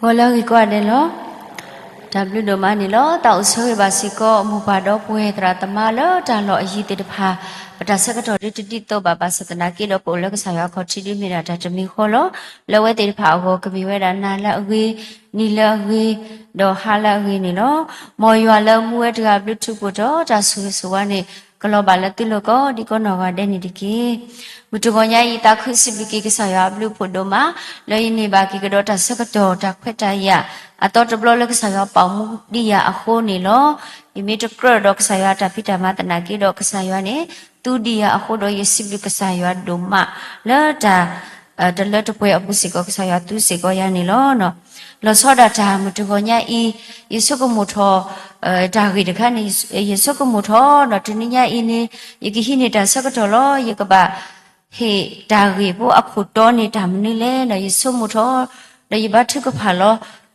ဂီၤလၢအဂ့ၤကိးဂၤဒဲးလီၤ. တၢ်ဘျုးဒိၣ်မးန့ၣ်လီၤ. တၢ်အိၣ်ဆၢဂ့ၤဘၣ်စ့ၢ်ကီး မိၢ်ပၢ်ဒီပုၢ်ဝဲၢ်သရၣ်သမါလၢတၢ်လီၢ်အယံၤသ့ၣ်တဖၣ်, ပတၢ်ဆၢကတီၢ်ဒ်တဒ်သိးဘၣ် ဘၣ်ဆၣ်သနာ်က့ဒီး ပအိၣ်လၢကစၢ်ယွၤအခီၣ်ထံးဒ်မ့ၢ်ဒၣ်တၢ်တမံၤဃီလီၤ. လၢအဝဲသ့ၣ်တဖၣ်အဂီၢ် ကမ့ၢ်ဝဲဒၣ်နၤလၢအဂ့ၤ, နံၤလၢအဂ့ၤ, ဒီးဟါလၢအဂ့ၤန့ၣ်လီၤ. မ်ယွၤလၢမူဝဲတဂၤအဘျုးထူးဖှိၣ်ဒီးတၢ်ဆိၣ်ဂ့ၤဆိၣ်ဝါန့ၣ် ကလီၤဘၣ်လၢသုလိၤကိးဒံကိးနီၢ်ဂၤဒဲးန့ၣ်တက့ၢ်. မုၢ်တဂီၤညါအံၤ သးခုစံးဘျုးက့ၤကစၢ်ယွၤအဘျုးအဖှိၣ်ဒိၣ်မး လၢယန့ၢ်ဘၣ်က့ၤကဒီးတၢ်ဆၢကတီၢ်တၢ်ခွဲးတၢ်ယာ် အသီတဘျီလၢကစၢ်ယွၤပာ်မူဒံးယၤအဃိန့ၣ်လီၤ. ယမ့ၢ်တကြၢးဒီးကစၢ်ယွၤအတၢ်ဖံးတၢ်မၤသနာ်က့ဒီး ကစၢ်ယွၤန့ၣ် သူဒံးယၤအဃိဒီးယစံးဘျုးကစၢ်ယွၤဒိၣ်မး လၢတၢ် တလၢတပှဲၤအပူၤစ့ၢ်ကီး ကစၢ်ယွၤသူစ့ၢ်ကီးယၤန့ၣ်လီၤ. လီၤဆီဒၣ်တၢ်မုၢ်တဂီၤညါအံၤ ယဆိကမိၣ်ထီၣ် တၢ်ဂ့ၢ်တခါန့ၣ် ယဆိကမိၣ်ထီၣ်ဒီး တနံၤညါအံၤန့ၣ် ယကဟံးန့ၢ်တၢ်ဆၢကတီၢ်လီၤ. ယကဘၣ်ဟ့ၣ်တၢ်ဂ့ၢ်ဖိအခိၣ်တီန့ၣ် တၢ်မနုၤလဲၣ်န့ၣ် ယဆိကမိၣ်ထီၣ် ဒီးယဘါထုကဖၣ်လီၤ.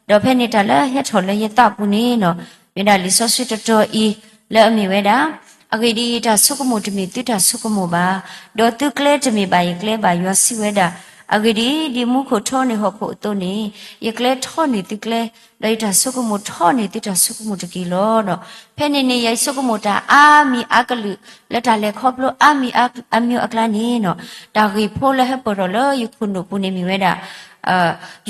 ဒီးဖဲန့ၣ်တၢ်လၢဟဲထီၣ်လၢယသးပူၤန့ၣ် မ့ၢ်ဒၣ်လံာ်စီဆှံတတီၤအံၤ လၢအမ့ၢ်ဝဲဒၣ်, အဂ့ၢ်ဒ်အံၤ, တၢ်ဆိကမိၣ်တမ့ၢ်သုတၢ်ဆိကမိၣ်ဘၣ်, ဒီးသုကျဲတမ့ၢ်ဘၣ်ယကျဲဘၣ်, ယွၤစံးဝဲဒၣ်. အဂ့ၢ်ဒ်အံၤ, ဒ်မူခိၣ်ထီန့ၢ်ဟီၣ်ခိၣ်အသိးန့ၣ်, ယကျဲထီန့ၢ်သုကျဲ, ဒီးယတၢ်ဆိကမိၣ်ထီန့ၢ်သုတၢ်ဆိကမိၣ်တက့ၢ်လီၤ. ဖဲန့ၣ်န့ၣ် ယဆိကမိၣ်တၢ်အါမံၤအါကလုာ် လၢတၢ်လဲၤခီဖျိအါမံၤအါမံၤအကျါန့ၣ်, တၢ်ဂ့ၢ်ဖိလၢဟဲပၢၢ်ထီၣ်လၢယခိၣ်နူာ်ပူၤန့ၣ်မ့ၢ်ဝဲဒၣ်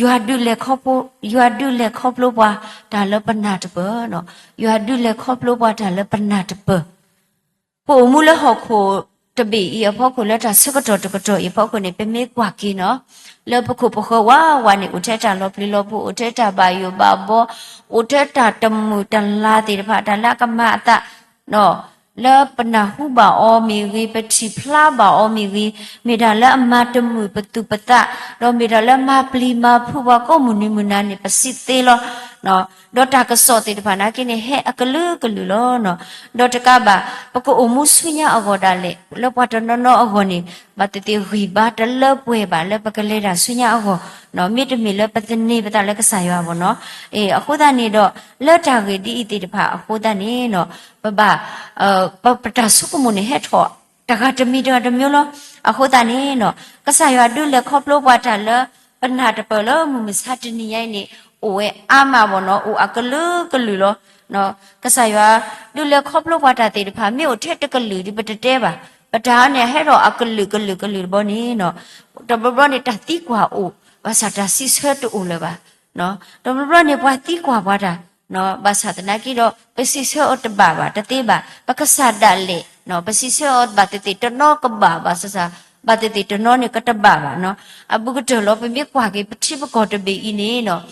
ယွၤဒုးလဲၤခီဖျိပှၤတၢ်လၢပနၢ်တပၢၢ်, ယွၤဒုးလဲၤခီဖျိပှၤတၢ်လၢပနၢ်တပၢၢ်. ပအိၣ်မူလၢဟီၣ်ခိၣ်တဘ့ၣ်အံၤအဖီခိၣ် လၢတၢ်ဆၢကတီၢ်တကတီၢ်အံၤအဖီခိၣ်န့ၣ် ပမ့ၢ်ကွၢ်က့ၤနီၤ, လၢပခိၣ်ပဃၢၤဝးဝးန့ၣ် အိၣ်ထဲတၢ်လီၤပျံၤလီၤဖုး, အိၣ်ထဲတၢ်ဘၣ်ယိၣ်ဘၣ်ဘီ, အိၣ်ထဲတၢ်တမုာ်တလၤသ့ၣ်တဖၣ်, တၢ်လၢအကမၤအသး လၢပနၢ်ဟူဘၣ်အီၤမ့ၢ်ဂ့ၤ, ပထံၣ်ဖျါဘၣ်အီၤမ့ၢ်ဂ့ၤ, မ့ၢ်တၢ်လၢအမၤတမုာ်ပသူၣ်ပသး, ဒီးမ့ၢ်တၢ်လၢမၤပျံၤမၤဖုးပှၤကိးမုၢ်နံၤမုၢ်နၤန့ၣ် ပစံးသ့လီၤ. ဒီးတၢ်ကစီၣ်သ့ၣ်တဖၣ်နာ်က့န့ၣ် ဟဲအကလုာ်ကလုာ်လီၤ. ဒီးတကးဘၣ် ပကအိၣ်မူဆူညါအဂီၢ်ဒၣ်လဲာ် လၢပှၤတနီၤနီၤအဂီၢ်န့ၣ် ဘၣ်သ့ၣ်သ့ၣ်ဂံၢ်ဘါတလၢပှဲၤဘၣ် လၢပကလဲၤတၢ်ဆူညါအဂီၢ်, မ့တမ့ၢ်လၢပသန့ၤပသးလၢကစၢ်ယွၤဘၣ်နီၤ. အဃိသတးန့ၣ်ဒီး လၢတၢ်ဂ့ၢ်ဒ်အံၤသ့ၣ်တဖၣ်အဃိသတးန့ၣ် ပဘၣ် ပတၢ်ဆိကမိၣ်န့ၣ်ဟဲထီၣ် တဂၤတမံၤတဂၤတမံၤလီၤ. အဃိသတးန့ၣ် ကစၢ်ယွၤဒုးလဲၤခီဖျိပှၤတၢ်လၢပနၢ်တပၢၢ်လၢမုၢ်မဆါတနံၤညါအံၤန့ၣ် အိၣ်ဝဲအါမးဘၣ်နီၤ, အိၣ်အကလုာ်ကလုာ်လီၤ. ကစၢ်ယွၤဒုးလဲၤခီဖျိပှၤတၢ်သ့ၣ်တဖၣ် မ့ၢ်အိၣ်ထဲတကလုာ်ဒီးပတတဲဘၣ်. ပတၢ်န့ၣ် ဟဲထီၣ်အကလုာ်ကလုာ်ကလုာ်တဘျီန့ၣ် တဘျီဘျီန့ၣ် တၢ်သံကွၢ်အိၣ်, ဘၣ်ဆၣ်တၢ်စံးဆၢတအိၣ်လၢၤဘၣ်. တဘျီဘျီန့ၣ် ပှၤသံကွၢ်ပှၤတၢ်, ဘၣ်ဆၣ်သနာ်က့ဒီး ပစံးဆၢအီၤတဘၣ်ဘၣ် တသ့ဘၣ်. ပကစၢ်ဒၣ်လဲာ် ပစံးဆၢအီၤဘၣ်သ့ၣ်သ့ၣ်တနီၤကဘၣ်, ဘၣ်ဆၣ်ဆၣ် ဘၣ်သ့ၣ်သ့ၣ်တနီၤန့ၣ် ကတဘၣ်ဘၣ်. အဘူးကတၢၢ်လီၤ ပမ့ၢ်ကွၢ်က့ၤ ပထံပကီၢ်တဘ့ၣ်အံၤန့ၣ်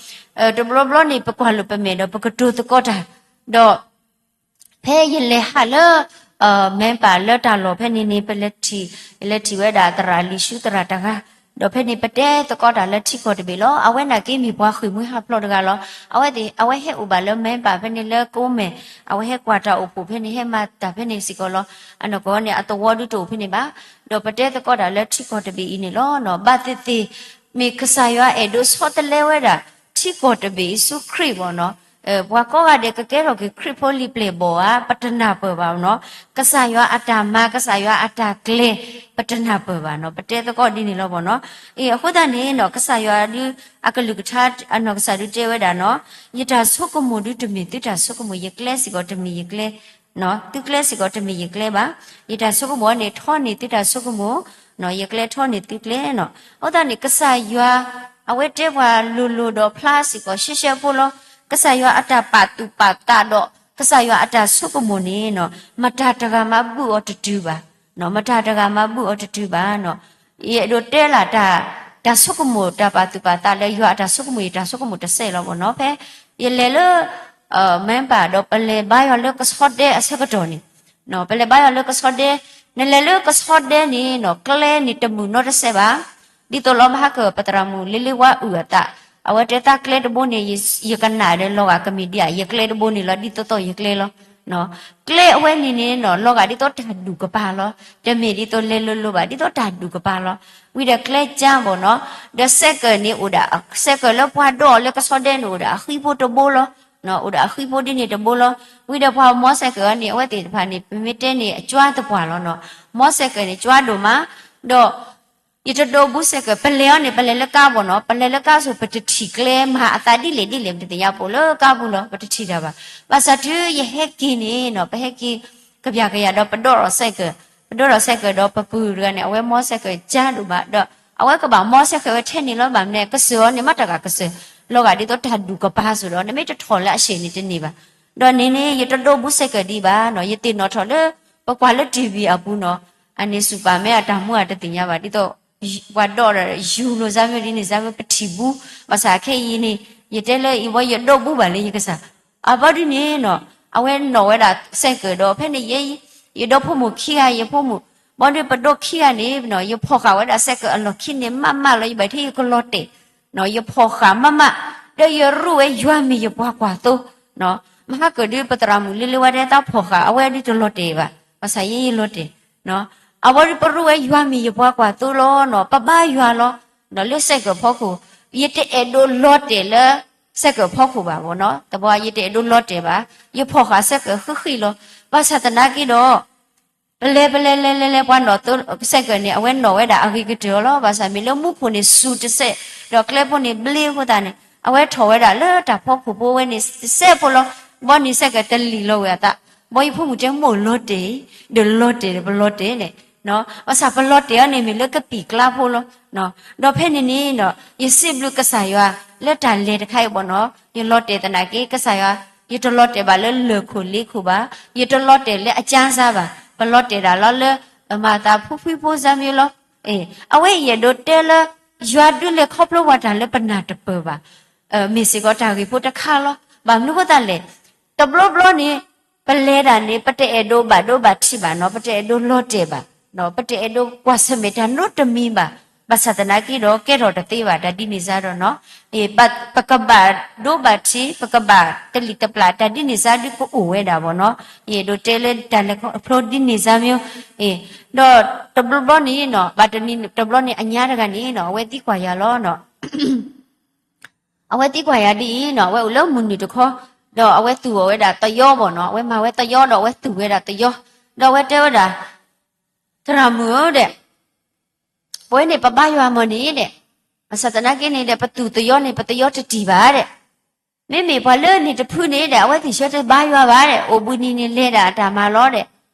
တဘျီဘျီန့ၣ် ပကွၢ်လိာ်ပမဲာ်ဒီး ပကတိၤသကိးတၢ်, ဒီး ဖဲယလဲၤဟးလၢ မဲပၢ်လၢတၢ်လီၢ်ဖဲန့ၣ်န့ၣ် ပလဲၤထံၣ်, ယလဲၤထံၣ်ဝဲဒၣ်သရၣ်လံၤရှုသရၣ်တဂၤ, ဒီးဖဲန့ၣ် ပတဲသကိးတၢ်လၢထံကီၢ်တဘ့ၣ်လီၤ. အဝဲနာ်က့မ့ၢ်ပှၤဃ့ၢ်မှံဟးဖျိးတဂၤလီၤ. အဝဲသ့ၣ် အဝဲဟဲအိၣ်ဘၣ်လၢမဲပၢ်ဖဲန့ၣ်လၢကိးမဲာ်, အဝဲဟဲကွၢ်တၢ်အိၣ်ဖှိၣ်ဖဲန့ၣ် ဟဲမၤတၢ်ဖဲန့ၣ်စ့ၢ်ကီးလီၤ. အနီၢ်ကီၢ်န့ၣ် အသဝီဒုးတအိၣ်ဖဲန့ၣ်ဘၣ်. ဒီးပတဲသကိးတၢ်လၢထံကီၢ်တဘ့ၣ်အံၤန့ၣ်လီၤ. ဘၣ်သ့ၣ်သ့ၣ် မ့ၢ်ကစၢ်ယွၤအဲၣ်ဒိးဆီတလဲဝဲဒၣ် ထံကီၢ်တဘ့ၣ်အံၤဆူခရံာ်ဘၣ်နီၤ, ပှၤကိးဂၤဒဲးကကဲထီၣ်က့ၤခရံာ်ဖိလံၤပျဲၢ်ဘီၣ်ဧါ, ပတနၢ်ပၢၢ်ဘၣ်နီၤ. ကစၢ်ယွၤအတၢ်မၤ ကစၢ်ယွၤအတၢ်ကျဲၤ ပတနၢ်ပၢၢ်ဘၣ်နီၤ. ပတဲသကိးဒ်န့ၣ်လီၤဘၣ်နီၤ. အဃိသတးန့ၣ်နီၤ ကစၢ်ယွၤဒုး အကလုၢ်ကထါ အနီၢ်ကစၢ်ဒုးတဲဝဲဒၣ်နီၤ, ယတၢ်ဆိကမိၣ်ဒုးတမ့ၢ်သုတၢ်ဆိကမိၣ်, ယကျဲစ့ၢ်ကီးတမ့ၢ်ယကျဲ သုကျဲစ့ၢ်ကီးတမ့ၢ်ယကျဲဘၣ်. ယတၢ်ဆိကမိၣ်န့ၣ် ထီန့ၢ်သုတၢ်ဆိကမိၣ်, ယကျဲထီန့ၢ်သုကျဲနီၤ. အဃိသတးန့ၣ် ကစၢ်ယွၤ အဝဲတဲပှၤလိၤလိၤဒီးဖျါစ့ၢ်ကီးရှဲရှဲဖိလီၤ. ကစၢ်ယွၤအတၢ်ပာ်သူၣ်ပာ်သးဒီး ကစၢ်ယွၤအတၢ်ဆိကမိၣ်န့ၣ်နီၤ မတၤတဂၤမးဘုၣ်အီၤတတုၤဘၣ်. မတၤတဂၤမးဘုၣ်အီၤတတုၤဘၣ်နီၤ. ယအဲၣ်ဒိးတဲလၢ တၢ်ဆိကမိၣ် တၢ်ပာ်သူၣ်ပာ်သးလၢယွၤအတၢ်ဆိကမိၣ် ယတၢ်ဆိကမိၣ်တစဲးလီၤဘၣ်နီၤ. ဖဲယလဲၤလၢ မဲပၢ်ဒီး ပလဲၤဘါယွၤလၢကဆီဒဲအဆၢကတီၢ်န့ၣ်, ပလဲၤဘါယွၤလၢကဆီဒဲ, နလဲၤလၢကဆီဒဲန့ၣ်နီၤ ကျဲန့ၣ်တမုာ်နီတစဲးဘၣ်. ဒ်သိးလီၤမဟါကၢၣ် ပသရၣ်မုၣ်လ့လ့ဝါအုၣ်အသး, အဝဲတဲသးကျဲတဘိန့ၣ် ယကနၣ်ဒီးလီၤဂာ်ကမ့ၢ်ဒ်အံၤ ယကျဲတဘိန့ၣ်လီၤ ဒ်သိးသိးယကျဲလီၤ. ကျဲအဝဲန့ၣ်န့ၣ်နီၤ လီၤဂာ်ဒ်သိးတၢ်ဒူၣ်ကပၤလီၤ. တမ့ၢ်ဒ်သိးလဲၤလိၤလိၤဘၣ် ဒ်သိးတၢ်ဒူၣ်ကပၤလီၤ. ဝံၤဒီးကျဲကၠါဘၣ်နီၤ, ဒီးစဲးကၢးန့ၣ်အိၣ်ဒၣ် စဲးကၢးလၢပှၤဒိးအီၤလၢကဆီဒဲန့ၣ်အိၣ်ဒၣ်အဃံဖိတဘိလီၤ. အိၣ်ဒၣ်အဃံဖိဒ်န့ၣ်တဘိလီၤ. ဝံၤဒီးပှၤမီစဲးကၢးန့ၣ် အဝဲသ့ၣ်တဖၣ်န့ၣ် ပမ့ၢ်တဲန့ၣ် အကၠွါသပှၢ်လီၤနီၤ. မီစဲးကၢးန့ၣ် ကၠွါဒိၣ်မး, ဒီး ယတဒိးဘူးစဲးကၢး, ပလဲၤအီၤန့ၣ် ပလဲၤလၢကါဘၣ်နီၤ, ပလဲၤလၢကါဆိ ပတထံၣ်ကျဲမၤအသးဒ်လဲၣ်ဒ်လဲၣ် ပတသ့ၣ်ညါ ပိာ်လၢကါပူၤလီၤ, ပတထံၣ်တၢ်ဘၣ်. ဘၣ်ဆၣ်တုၤယဟဲက့ၤန့ၣ်နီၤ, ပဟဲက့ၤ ကပျၢ်ကယၤဒီးပဒိးထီၣ်စဲးကၢး, ပဒိးထီၣ်စဲးကၢးဒီးပပုၢ်တဂၤန့ၣ် အဝဲမီစဲးကၢးကၢဒိၣ်မး, ဒီးအဝဲကဘၣ်မီစဲးကၢးဝဲထဲန့ၣ်လီၤ. ဘၣ်မနုၤလဲၣ် ကစၢၢ်အီၤန့ၣ် မ့ၢ်တၢ်ဂၤကစၢၢ် လီၤဂာ်ဒ်သိးတၢ်ဒူၣ်ကပၤစိဒီး နမ့ၢ်တထီၣ်လၢအဆဲးန့ၣ်တန့ၢ်ဘၣ်. ဒီးန့ၣ်န့ၣ် ယတဒိးဘူးစဲးကၢးဒံးဘၣ်နီၤ, ယသ့ၣ်နီၣ်ထီၣ်လၢ ပကွၢ်လၢ TV အပူၤနီၤ, အန့ၣ်စူၢ်ပာ်မ့ၢ်အတၢ်မူအတသ့ၣ်ညါဘၣ်, ဒ်သိး ပှၤဒိးဒီးယူၤလိာ်စါမ့ၢ်ဒ်န့ၣ်စါမ့ၢ် ပထံၣ်ဘူး, ဘၣ်ဆၣ်ခဲအံၤန့ၣ် ယတဲလၢအံၤဝဲ ယဒိးဘူးဘၣ်လၢယကစၢ်. အဘီဒ်န့ၣ်နီၤ, အဝဲနီၣ်ဝဲဒၣ်စဲးကၢးဒီး ဖဲန့ၣ်ယဲ ယဒီဖိမိၢ်ခံဂၤ ယဖိမုၣ်, ဘီဒ်ပဒိးခံဂၤန့ၣ်နီၤ, ယဖီၣ်ဃာ်ဝဲဒၣ်စဲးကၢးအလီၢ်ခံန့ၣ် မးမးလီၤ, ယဘၣ်ထဲယကလီၤတဲာ် ယဖီၣ်ဃာ်မးမး, ဒီးယရူၢ်ဝဲယွၤမ့ၢ်ယပှၤကွၢ်သိ, မဟါကၢၣ်ဒုး ပသရၣ်မုၣ်လ့လ့ဝဲဒၣ်တၢ်ဖီၣ်ဃာ် အဝဲဒုးတလီၤတဲာ်ဘၣ်, ဘၣ်ဆၣ်ယဲယလီၤတဲာ်. အဝဲဒုးပရူၢ်ဝဲယွၤမ့ၢ်ယပှၤကွၢ်သိလီၤနီၤ, ပဘါယွၤလီၤ. ဒီးလၢစဲးကၢးဖီခိၣ်, ယတအဲၣ်ဒိးလီၤတဲာ်လၢ စဲးကၢးဖီခိၣ်ဘၣ်ဘီနီၤ, တဘီယတအဲၣ်ဒိးလီၤတဲာ်ဘၣ်, ယဖီၣ်ဃာ်စဲးကၢးဃံးဃံးလီၤ. ဘၣ်ဆၣ်သနာ်က့ဒီး ပလဲၤပလဲၤလဲၤလဲၤလဲၤ ပှၤနီၣ်သိစဲးကၢးန့ၣ် အဝဲနီၣ်ဝဲဒၣ်အဂ့ၤကတၢၢ်လီၤ. ဘၣ်ဆၣ်မ့ၢ်လၢမူခိၣ်န့ၣ် စူၤတစဲး, ဒီးကျဲဖိန့ၣ်ဘျ့အဃိသတးန့ၣ် အဝဲထီၣ်ဝဲဒၣ်လၢတၢ်ဖီခိၣ်ဖိဝဲန့ၣ် တစဲးဖိလီၤ. ဘီန့ၣ်စဲးကၢးတလံာ်လီၤဝဲအသး, ဘီယဖိမုၣ်တဲမိၢ်လီၤတဲာ်, ဒီးလီၤတဲာ်ဒီးပလီၤတဲာ်န့ၣ်, ဘၣ်ဆၣ်ပလီၤတဲာ်အီၤန့ၣ် မ့ၢ်လၢကပံာ်ကျါဖိလီၤ. ဒီးဖဲန့ၣ်န့ၣ်နီၤ, ယစံးဘျုးကစၢ်ယွၤ လၢတၢ်လဲၤတခါအံၤဘီနီၤ, ယလီၤတဲာ်သနာ်က့ ကစၢ်ယွၤ, ယတလီၤတဲာ်ဘၣ်လၢလၢၢ်ခိၣ်လ့ခိၣ်ဘၣ်, ယတလီၤတဲာ်လၢအကၠါစါဘၣ်, ပလီၤတဲာ်ဒၣ်လီၤလၢ မၤသးဖှံဖှံဖိစါမ့ၢ်လီၤ. အဝဲအံၤယအဲၣ်ဒိးတဲလၢ ယွၤဒုးလဲၤခီဖျိပှၤတၢ်လၢပနၢ်တပၢၢ်ဘၣ်, မ့ၢ်စ့ၢ်ကီးတၢ်ဂ့ၢ်ဖိတခါလီၤ. ဘၣ်မနုၤအဃိသတးလဲၣ်, တဘျီဘျီန့ၣ် ပလဲၤဒၣ်န့ၣ် ပတအဲၣ်ဒိးဘၣ်ဒိဘၣ်ထံးဘၣ်နီၤ, ပတအဲၣ်ဒိးလီၤတဲာ်ဘၣ်, ပတအဲၣ်ဒိးကွၢ်ဆၢၣ်မဲာ်တၢ်နီတမံၤဘၣ်, ဘၣ်ဆၣ်သနာ်က့ဒီး ကဲထီၣ်တသ့ဘၣ် တၢ်ဒ်န့ၣ်စါဒီးနီၤ, ပကဘၣ်ဒိဘၣ်ထံး ပကဘၣ်တလံၣ်တပျၢ် တၢ်ဒ်န့ၣ်စါဒုးကအိၣ်ဝဲဒၣ်ဘီနီၤ. ယအဲၣ်ဒိးတဲလၢတၢ်လဲၤခီဖျိဒ်န့ၣ်စါမ့ၢ်, ဒီးတဘျီဘျီန့ၣ်နီၤ, ဘၣ်တနံၤတဘျီန့ၣ် အညါတဂၤန့ၣ်နီၤ, အဝဲသံကွၢ်ယၤလီၤနီၤ. အဝဲသံကွၢ်ယၤဒ်အံၤနီၤ, အဝဲအိၣ်လၢမုၢ်နုာ်တခီ, ဒီးအဝဲသူၣ်အီၤဝဲဒၣ်သယီဘီနီၤ, အဝဲမၤဝဲသယီဒီးအဝဲသူၣ်ဝဲဒၣ်သယီ, ဒီးအဝဲတဲဝဲဒၣ်, သရၣ်မုၣ်ဧၢဒီး, ပဝဲန့ၣ်ပဘါယွၤမီၢ်န့ၣ်ဒီး, ဘၣ်ဆၣ်သနာ်က့န့ၣ်ဒီး ပသူၣ်သယီန့ၣ် ပသယီတတံၢ်ဘၣ်ဒီး, မ့မ့ၢ်ပှၤလၢန့ၣ်တဖုန့ၣ်ဒီး အဝဲသ့ၣ်ဆၢတဘါယွၤဘၣ်ဒီး အိၣ်ဘှံးနံၤန့ၣ်လဲၤဒၣ်အတၢ်မၤလီၤဒီး,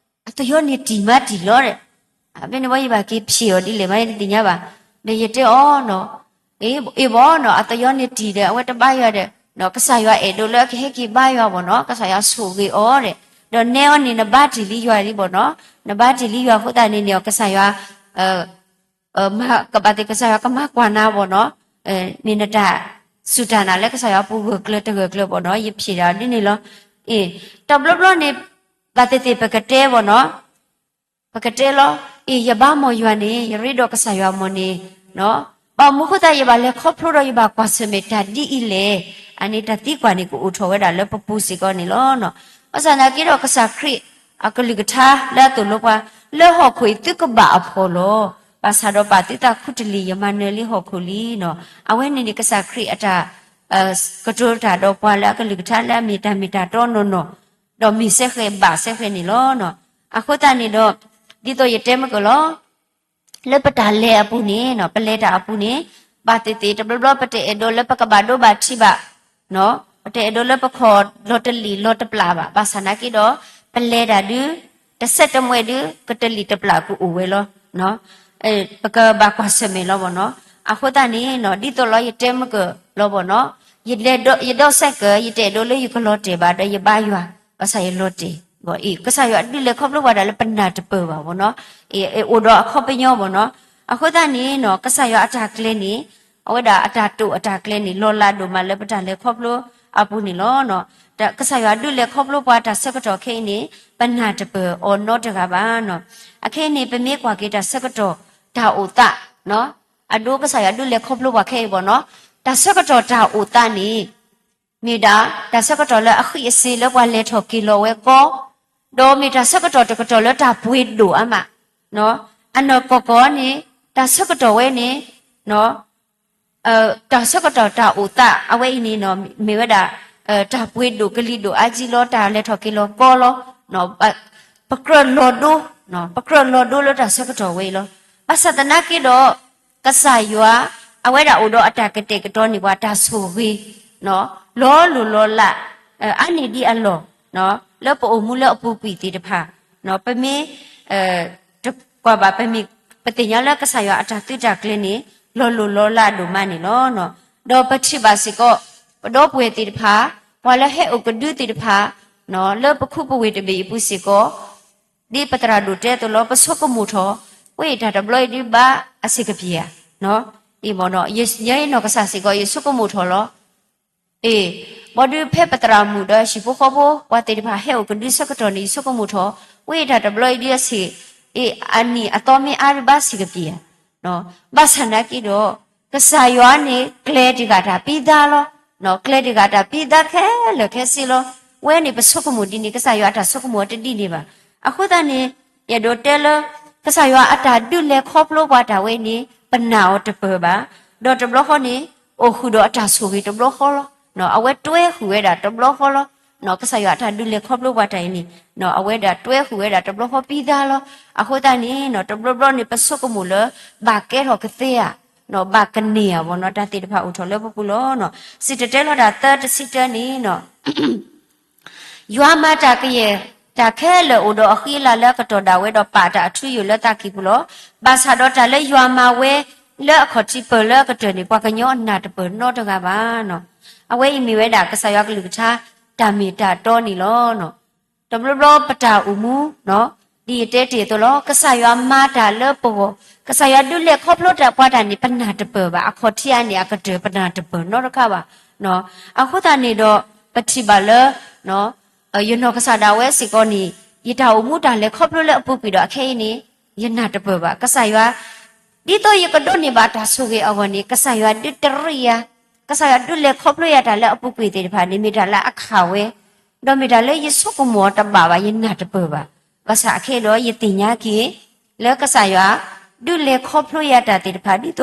အသယီန့ၣ်တံၢ်မးတံၢ်လီၤဒီး, ဖဲန့ၣ်ဝဲယဘၣ်က့ၤဖျဲးအီၤဒ်လဲၣ်မး ယတသ့ၣ်ညါဘၣ်, ဒီးယတဲအီၤနီၤ, အ့ၣ်ဘီနီၤ, အသယီန့ၣ်တံၢ်ဒီး အဝဲတဘါယွၤဒီး, ကစၢ်ယွၤအဲၣ်ဒိးလၢအကဟဲက့ၤဘါယွၤဘီနီၤ, ကစၢ်ယွၤဆိၣ်ဂ့ၤအီၤဒီး, ဒီးနဲအီၤန့ၣ် နဘါတ့ၢ်လံယွၤလံဘီနီၤ, နဘါတ့ၢ်လံယွၤအဃိသတးန့ၣ်န့ၣ် ကစၢ်ယွၤ ကဘၣ်သ့ၣ်ကစၢ်ယွၤကမၤကွၢ်နၤဘီနီၤ, မ့ၢ်နတၢ်စူၢ်တၢ်နာ်လၢကစၢ်ယွၤပူၤဂၢၢ်ကျၢၤတဂၢၢ်ကျၢၤဘီနီၤ, ယဖျဲးဒၣ်ဒ်န့ၣ်လီၤ. အ့ၣ်, တဘျီဘျီန့ၣ် ဘၣ်သ့ၣ်သ့ၣ်ပကတဲဘီနီၤ, ပကတဲလီၤ, အ့ၣ် ယဘါမီၢ်ယွၤန့ၣ် ယရ့ဒီးကစၢ်ယွၤမီၢ်န့ၣ်, ဘၣ်မနုၤအဃိသတး ယဘၣ်လဲၤခီဖျိဒီးယဘၣ်ကွၢ်ဆၢၣ်မဲာ်တၢ်ဒ်အံၤလဲၣ်, အန့ၣ်တၢ်သံကွၢ်န့ၣ် ကအိၣ်ထီၣ်ဝဲဒၣ်လၢပပူၤစ့ၢ်ကီးန့ၣ်လီၤ. ဘၣ်ဆၣ်သနာ်က့ဒီး ကစၢ်ခရံာ်အကလုၢ်ကထါလၢအသိၣ်လိပှၤ, လၢဟီၣ်ခိၣ်အံၤသုကဘၣ်အဖှီၣ်လီၤ. ဘၣ်ဆၣ်ဒီးပာ်သုသးခူတလ့ၢ် ယမၤနၢၤလံဟီၣ်ခိၣ်လံနီၤ. အဝဲန့ၣ်န့ၣ် ကစၢ်ခရံာ်အတၢ် ကတိၤတၢ်ဒီးပှၤလၢအကလုၢ်ကထါလၢအမ့ၢ်တၢ်မ့ၢ်တၢ်တီနီၢ်နီၢ်, ဒီးမ့ၢ်စဲဃဲၤဘၣ်စဲဃဲၤန့ၣ်လီၤ. အဃိသတးန့ၣ်ဒီး ဒ်သိးယတဲမ့ၢ်ကလီၤ လၢပတၢ်လဲၤအပူၤန့ၣ်နီၤ, ပလဲၤတၢ်အပူၤန့ၣ် ဘၣ်သ့ၣ်သ့ၣ် တဘျီဘျီပတအဲၣ်ဒိးလၢပကဘၣ်ဒိဘၣ်ထံးဘၣ်, ပတအဲၣ်ဒိးလၢပခီၣ်လီၤတလံာ်လီၤတပျၢ်ဘၣ်. ဘၣ်ဆၣ်သနာ်က့ဒီး ပလဲၤတၢ်ဒုး တစဲးတမှဲဒုး ကတလံာ်တပျၢ်ကအိၣ်ဝဲလီၤ. ပကဘၣ်ကွၢ်ဆၢၣ်မဲာ်လီၤဘီနီၤ. အဃိသတးန့ၣ်နီၤ ဒ်သိးလီၤယတဲမ့ၢ်ကလီၤဘီနီၤ, ယဒိးစဲးကၢး ယတအဲၣ်ဒိးလၢယကလီၤတဲာ်ဘၣ် ဒီးယဘါယွၤ, ဘၣ်ဆၣ်ယလီၤတဲာ်ဘၣ်အံၤ ကစၢ်ယွၤဒုးလဲၤခီဖျိပှၤဒၣ်လၢပနၢ်တပၢၢ်ဘၣ်ဘီနီၤ, အိၣ်ဒီးအခီပညီဘီနီၤ. အဃိသတးန့ၣ်နီၤ ကစၢ်ယွၤအတၢ်ကျဲန့ၣ် အဝဲဒၣ်အတၢ်တိာ်အတၢ်ကျဲန့ၣ် လီၤလးဒိၣ်မးလၢပတၢ်လဲၤခီဖျိအပူၤန့ၣ်လီၤ. ကစၢ်ယွၤဒုးလဲၤခီဖျိပှၤတၢ်ဆၢကတီၢ်ခဲအံၤန့ၣ် ပနၢ်တပၢၢ်အီၤနီတဂၤဘၣ်နီၤ. အခဲအံၤန့ၣ် ပမ့ၢ်ကွၢ်က့ၤတၢ်ဆၢကတီၢ်တၢ်အိၣ်သး အဒိကစၢ်ယွၤဒုးလဲၤခီဖျိပှၤခဲအံၤဘီနီၤ, တၢ်ဆၢကတီၢ်တၢ်အိၣ်သးန့ၣ် မ့ၢ်ဒၣ်တၢ်ဆၢကတီၢ်လၢအဃံးအစ့ၤလၢပှၤလဲၤထီၣ်က့ၤလီၤဝဲကီ, ဒီးမ့ၢ်တၢ်ဆၢကတီၢ်တကတီၢ်လၢတၢ်ပှ့ၤဒိၣ်အါမး, အနီၢ်ကီၢ်ကီၢ်န့ၣ် တၢ်ဆၢကတီၢ်ဝဲန့ၣ် တၢ်ဆၢကတီၢ်တၢ်အိၣ်သး အဝဲအံၤန့ၣ် မ့ၢ်ဝဲဒၣ် တၢ်ပှ့ၤဒိၣ်ကလံၤဒိၣ်အါကံလီၤ, တၢ်လဲၤထီၣ်က့ၤလီၤကီလီၤ. ပကြၢးလီၤဒိ, ပကြၢးလီၤဒိလၢတၢ်ဆၢကတီၢ်ဝဲအံၤလီၤ. ဘၣ်ဆၣ်သနာ်က့ဒီး ကစၢ်ယွၤ အဝဲဒၣ်အိၣ်ဒီးအတၢ်ကတဲာ်ကတီၤန့ၢ်ပှၤတၢ်ဆိၣ်ဂ့ၤ လီၤလိၢ်လီၤလး အါန့ၢ်ဒံးအလီၢ် လၢပအိၣ်မူလၢအပူၤကွံာ်သ့ၣ်တဖၣ်, ပမ့ၢ် တကွၢ်ဘၣ် ပမ့ၢ် ပသ့ၣ်ညါလၢကစၢ်ယွၤအတၢ်သုးတၢ်ကျဲၤန့ၣ် လီၤလိၢ်လီၤလးဒိၣ်မးန့ၣ်လီၤ. ဒီးပထံၣ်ဘၣ်စ့ၢ်ကီး ပဒီပုၢ်ဝဲၢ်သ့ၣ်တဖၣ်, ပှၤလၢဟဲအိၣ်ကဒုသ့ၣ်တဖၣ် လၢပခူပဝ့ၢ်တဘ့ၣ်အံၤပူၤစ့ၢ်ကီး ဒ်ပသရၣ်ဒိၣ်တဲအသိးလီၤ ပဆိကမိၣ်ထီၣ် ဝဲအံၤတၢ်တဘျီအံၤဒုးဘၣ်အဆံးကပၤဧါ, ယဲအံၤနီၢ်ကစၢ်စ့ၢ်ကီး ယဆိကမိၣ်ထီၣ်လီၤ. အ့ၣ်, ဘၣ်ဒုးဖဲပသရၣ်မုၣ်ဒီးဟံၣ်ဖိဃီဖိ ပှၤသ့ၣ်တဖၣ်ဟဲအိၣ်ကဒုဆၢကတီၢ်န့ၣ် ယဆိကမိၣ်ထီၣ် ဝဲအံၤတၢ်တဘျီအံၤဒုးအဆံး, အ့ၣ် အနံၣ်အသီမ့ၢ်အါဒုးဘၣ်ဆံးကပၤဧါ ဘၣ်ဆၣ်နာ်က့ဒီး ကစၢ်ယွၤန့ၣ် ကျဲၤတဂၤတၢ်ပံသါလီၤ. ကျဲၤတဂၤတၢ်ပံသါခဲလၢာ်ခဲဆ့လီၤ. ဝဲန့ၣ်ပဆိကမိၣ်ဒ်န့ၣ် ကစၢ်ယွၤအတၢ်ဆိကမိၣ်တဒ်န့ၣ်ဘၣ်. အဃိသတးန့ၣ် ယအဲၣ်ဒိးတဲလၢ ကစၢ်ယွၤအတၢ်ဒုးလဲၤခီဖျိပှၤတၢ်ဝဲန့ၣ် ပနာ်အီၤတပၢၢ်ဘၣ်. ဒီးတဘျီဃီန့ၣ် အိၣ်ဃုာ်ဒီးအတၢ်ဆိၣ်ဂ့ၤတဘျီဃီလီၤ. အဝဲတွဲဃုာ်ဝဲဒၣ်တဘျီဃီလီၤ. ကစၢ်ယွၤအတၢ်ဒုးလဲၤခီဖျိပှၤတၢ်အံၤန့ၣ် အဝဲဒၣ်တွဲဃုာ်ဝဲဒၣ်တဘျီဃီပံသါလီၤ. အဃိသတးန့ၣ် တဘျီဘျီန့ၣ် ပဆိကမိၣ်လၢ ဘၣ်ကဲထီၣ်ကသ့ဧါ, ဘၣ်ကန့ၢ်ဧါဘၣ်နီၤ တၢ်သ့ၣ်တဖၣ်အိၣ်ထီၣ်လၢပပူၤလီၤ. စံၣ်တဲၤတဲလီၤတၢ်သၢတဆံတၢန့ၣ် ယွၤမၤတၢ်ကယဲၢ်တၢ်ခဲလၢာ်အိၣ်ဒီးအဃံအလၤလၢအကတီၢ်ဒၣ်ဝဲဒီးပာ်တၢ်အထူအယိာ်လၢသးကံၢ်ပူၤလီၤ. ဘၣ်ဆၣ်ဒီးတၢ်လၢယွၤမၤဝဲလၢအခီၣ်ထံးပၢၢ်လၢအကတၢၢ်န့ၣ် ပှၤကညီအနၢ်တပၢၢ်နီတဂၤဘၣ်. အဝဲအံၤမ့ၢ်ဝဲဒၣ်ကစၢ်ယွၤကလုၢ်ကထါတၢ်မ့ၢ်တၢ်တီန့ၣ်လီၤ. တဘျီဘျီပတၢ်အိၣ်မူ ဒ်ယတဲတ့ၢ်အသိးလီၤ. ကစၢ်ယွၤမၤတၢ်လၢပဂီၢ်, ကစၢ်ယွၤဒုးလဲၤခီဖျိတၢ်ပှၤတၢ်န့ၣ် ပနၢ်တပၢၢ်ဘၣ်. အခီၣ်ထံးအါန့ၣ် အကတၢၢ်ပနၢ်တပၢၢ်နီတခါဘၣ်. အဃိသတးန့ၣ်ဒီး ပထံၣ်ဘၣ်လၢ ယနီၢ်ကစၢ်ဒၣ်ဝဲစ့ၢ်ကီးန့ၣ် ယတၢ်အိၣ်မူတၢ်လဲၤခီဖျိလၢအပူၤကွံာ်ဒီးအခဲအံၤန့ၣ် ယနၢ်တပၢၢ်ဘၣ်. ကစၢ်ယွၤ ဒ်သိးယကဒိးန့ၢ်ဘၣ်တၢ်ဆိၣ်ဂ့ၤအဂီၢ်န့ၣ် ကစၢ်ယွၤဒုးတရံးယၤ, ကစၢ်ယွၤဒုးလဲၤခီဖျိယၤတၢ်လၢအပူၤကွံာ်သ့ၣ်တဖၣ်န့ၣ် မ့ၢ်တၢ်လၢအခးဝဲ ဒီးမ့ၢ်တၢ်လၢယဆိကမိၣ်အီၤတဘၣ်ဘၣ် ယနၢ်တပၢၢ်ဘၣ်. ဘၣ်ဆၣ်အခဲအံၤဒီး ယသ့ၣ်ညါက့ၤ လၢကစၢ်ယွၤ ဒုးလဲၤခီဖျိယၤတၢ်သ့ၣ်တဖၣ် ဒ်သိး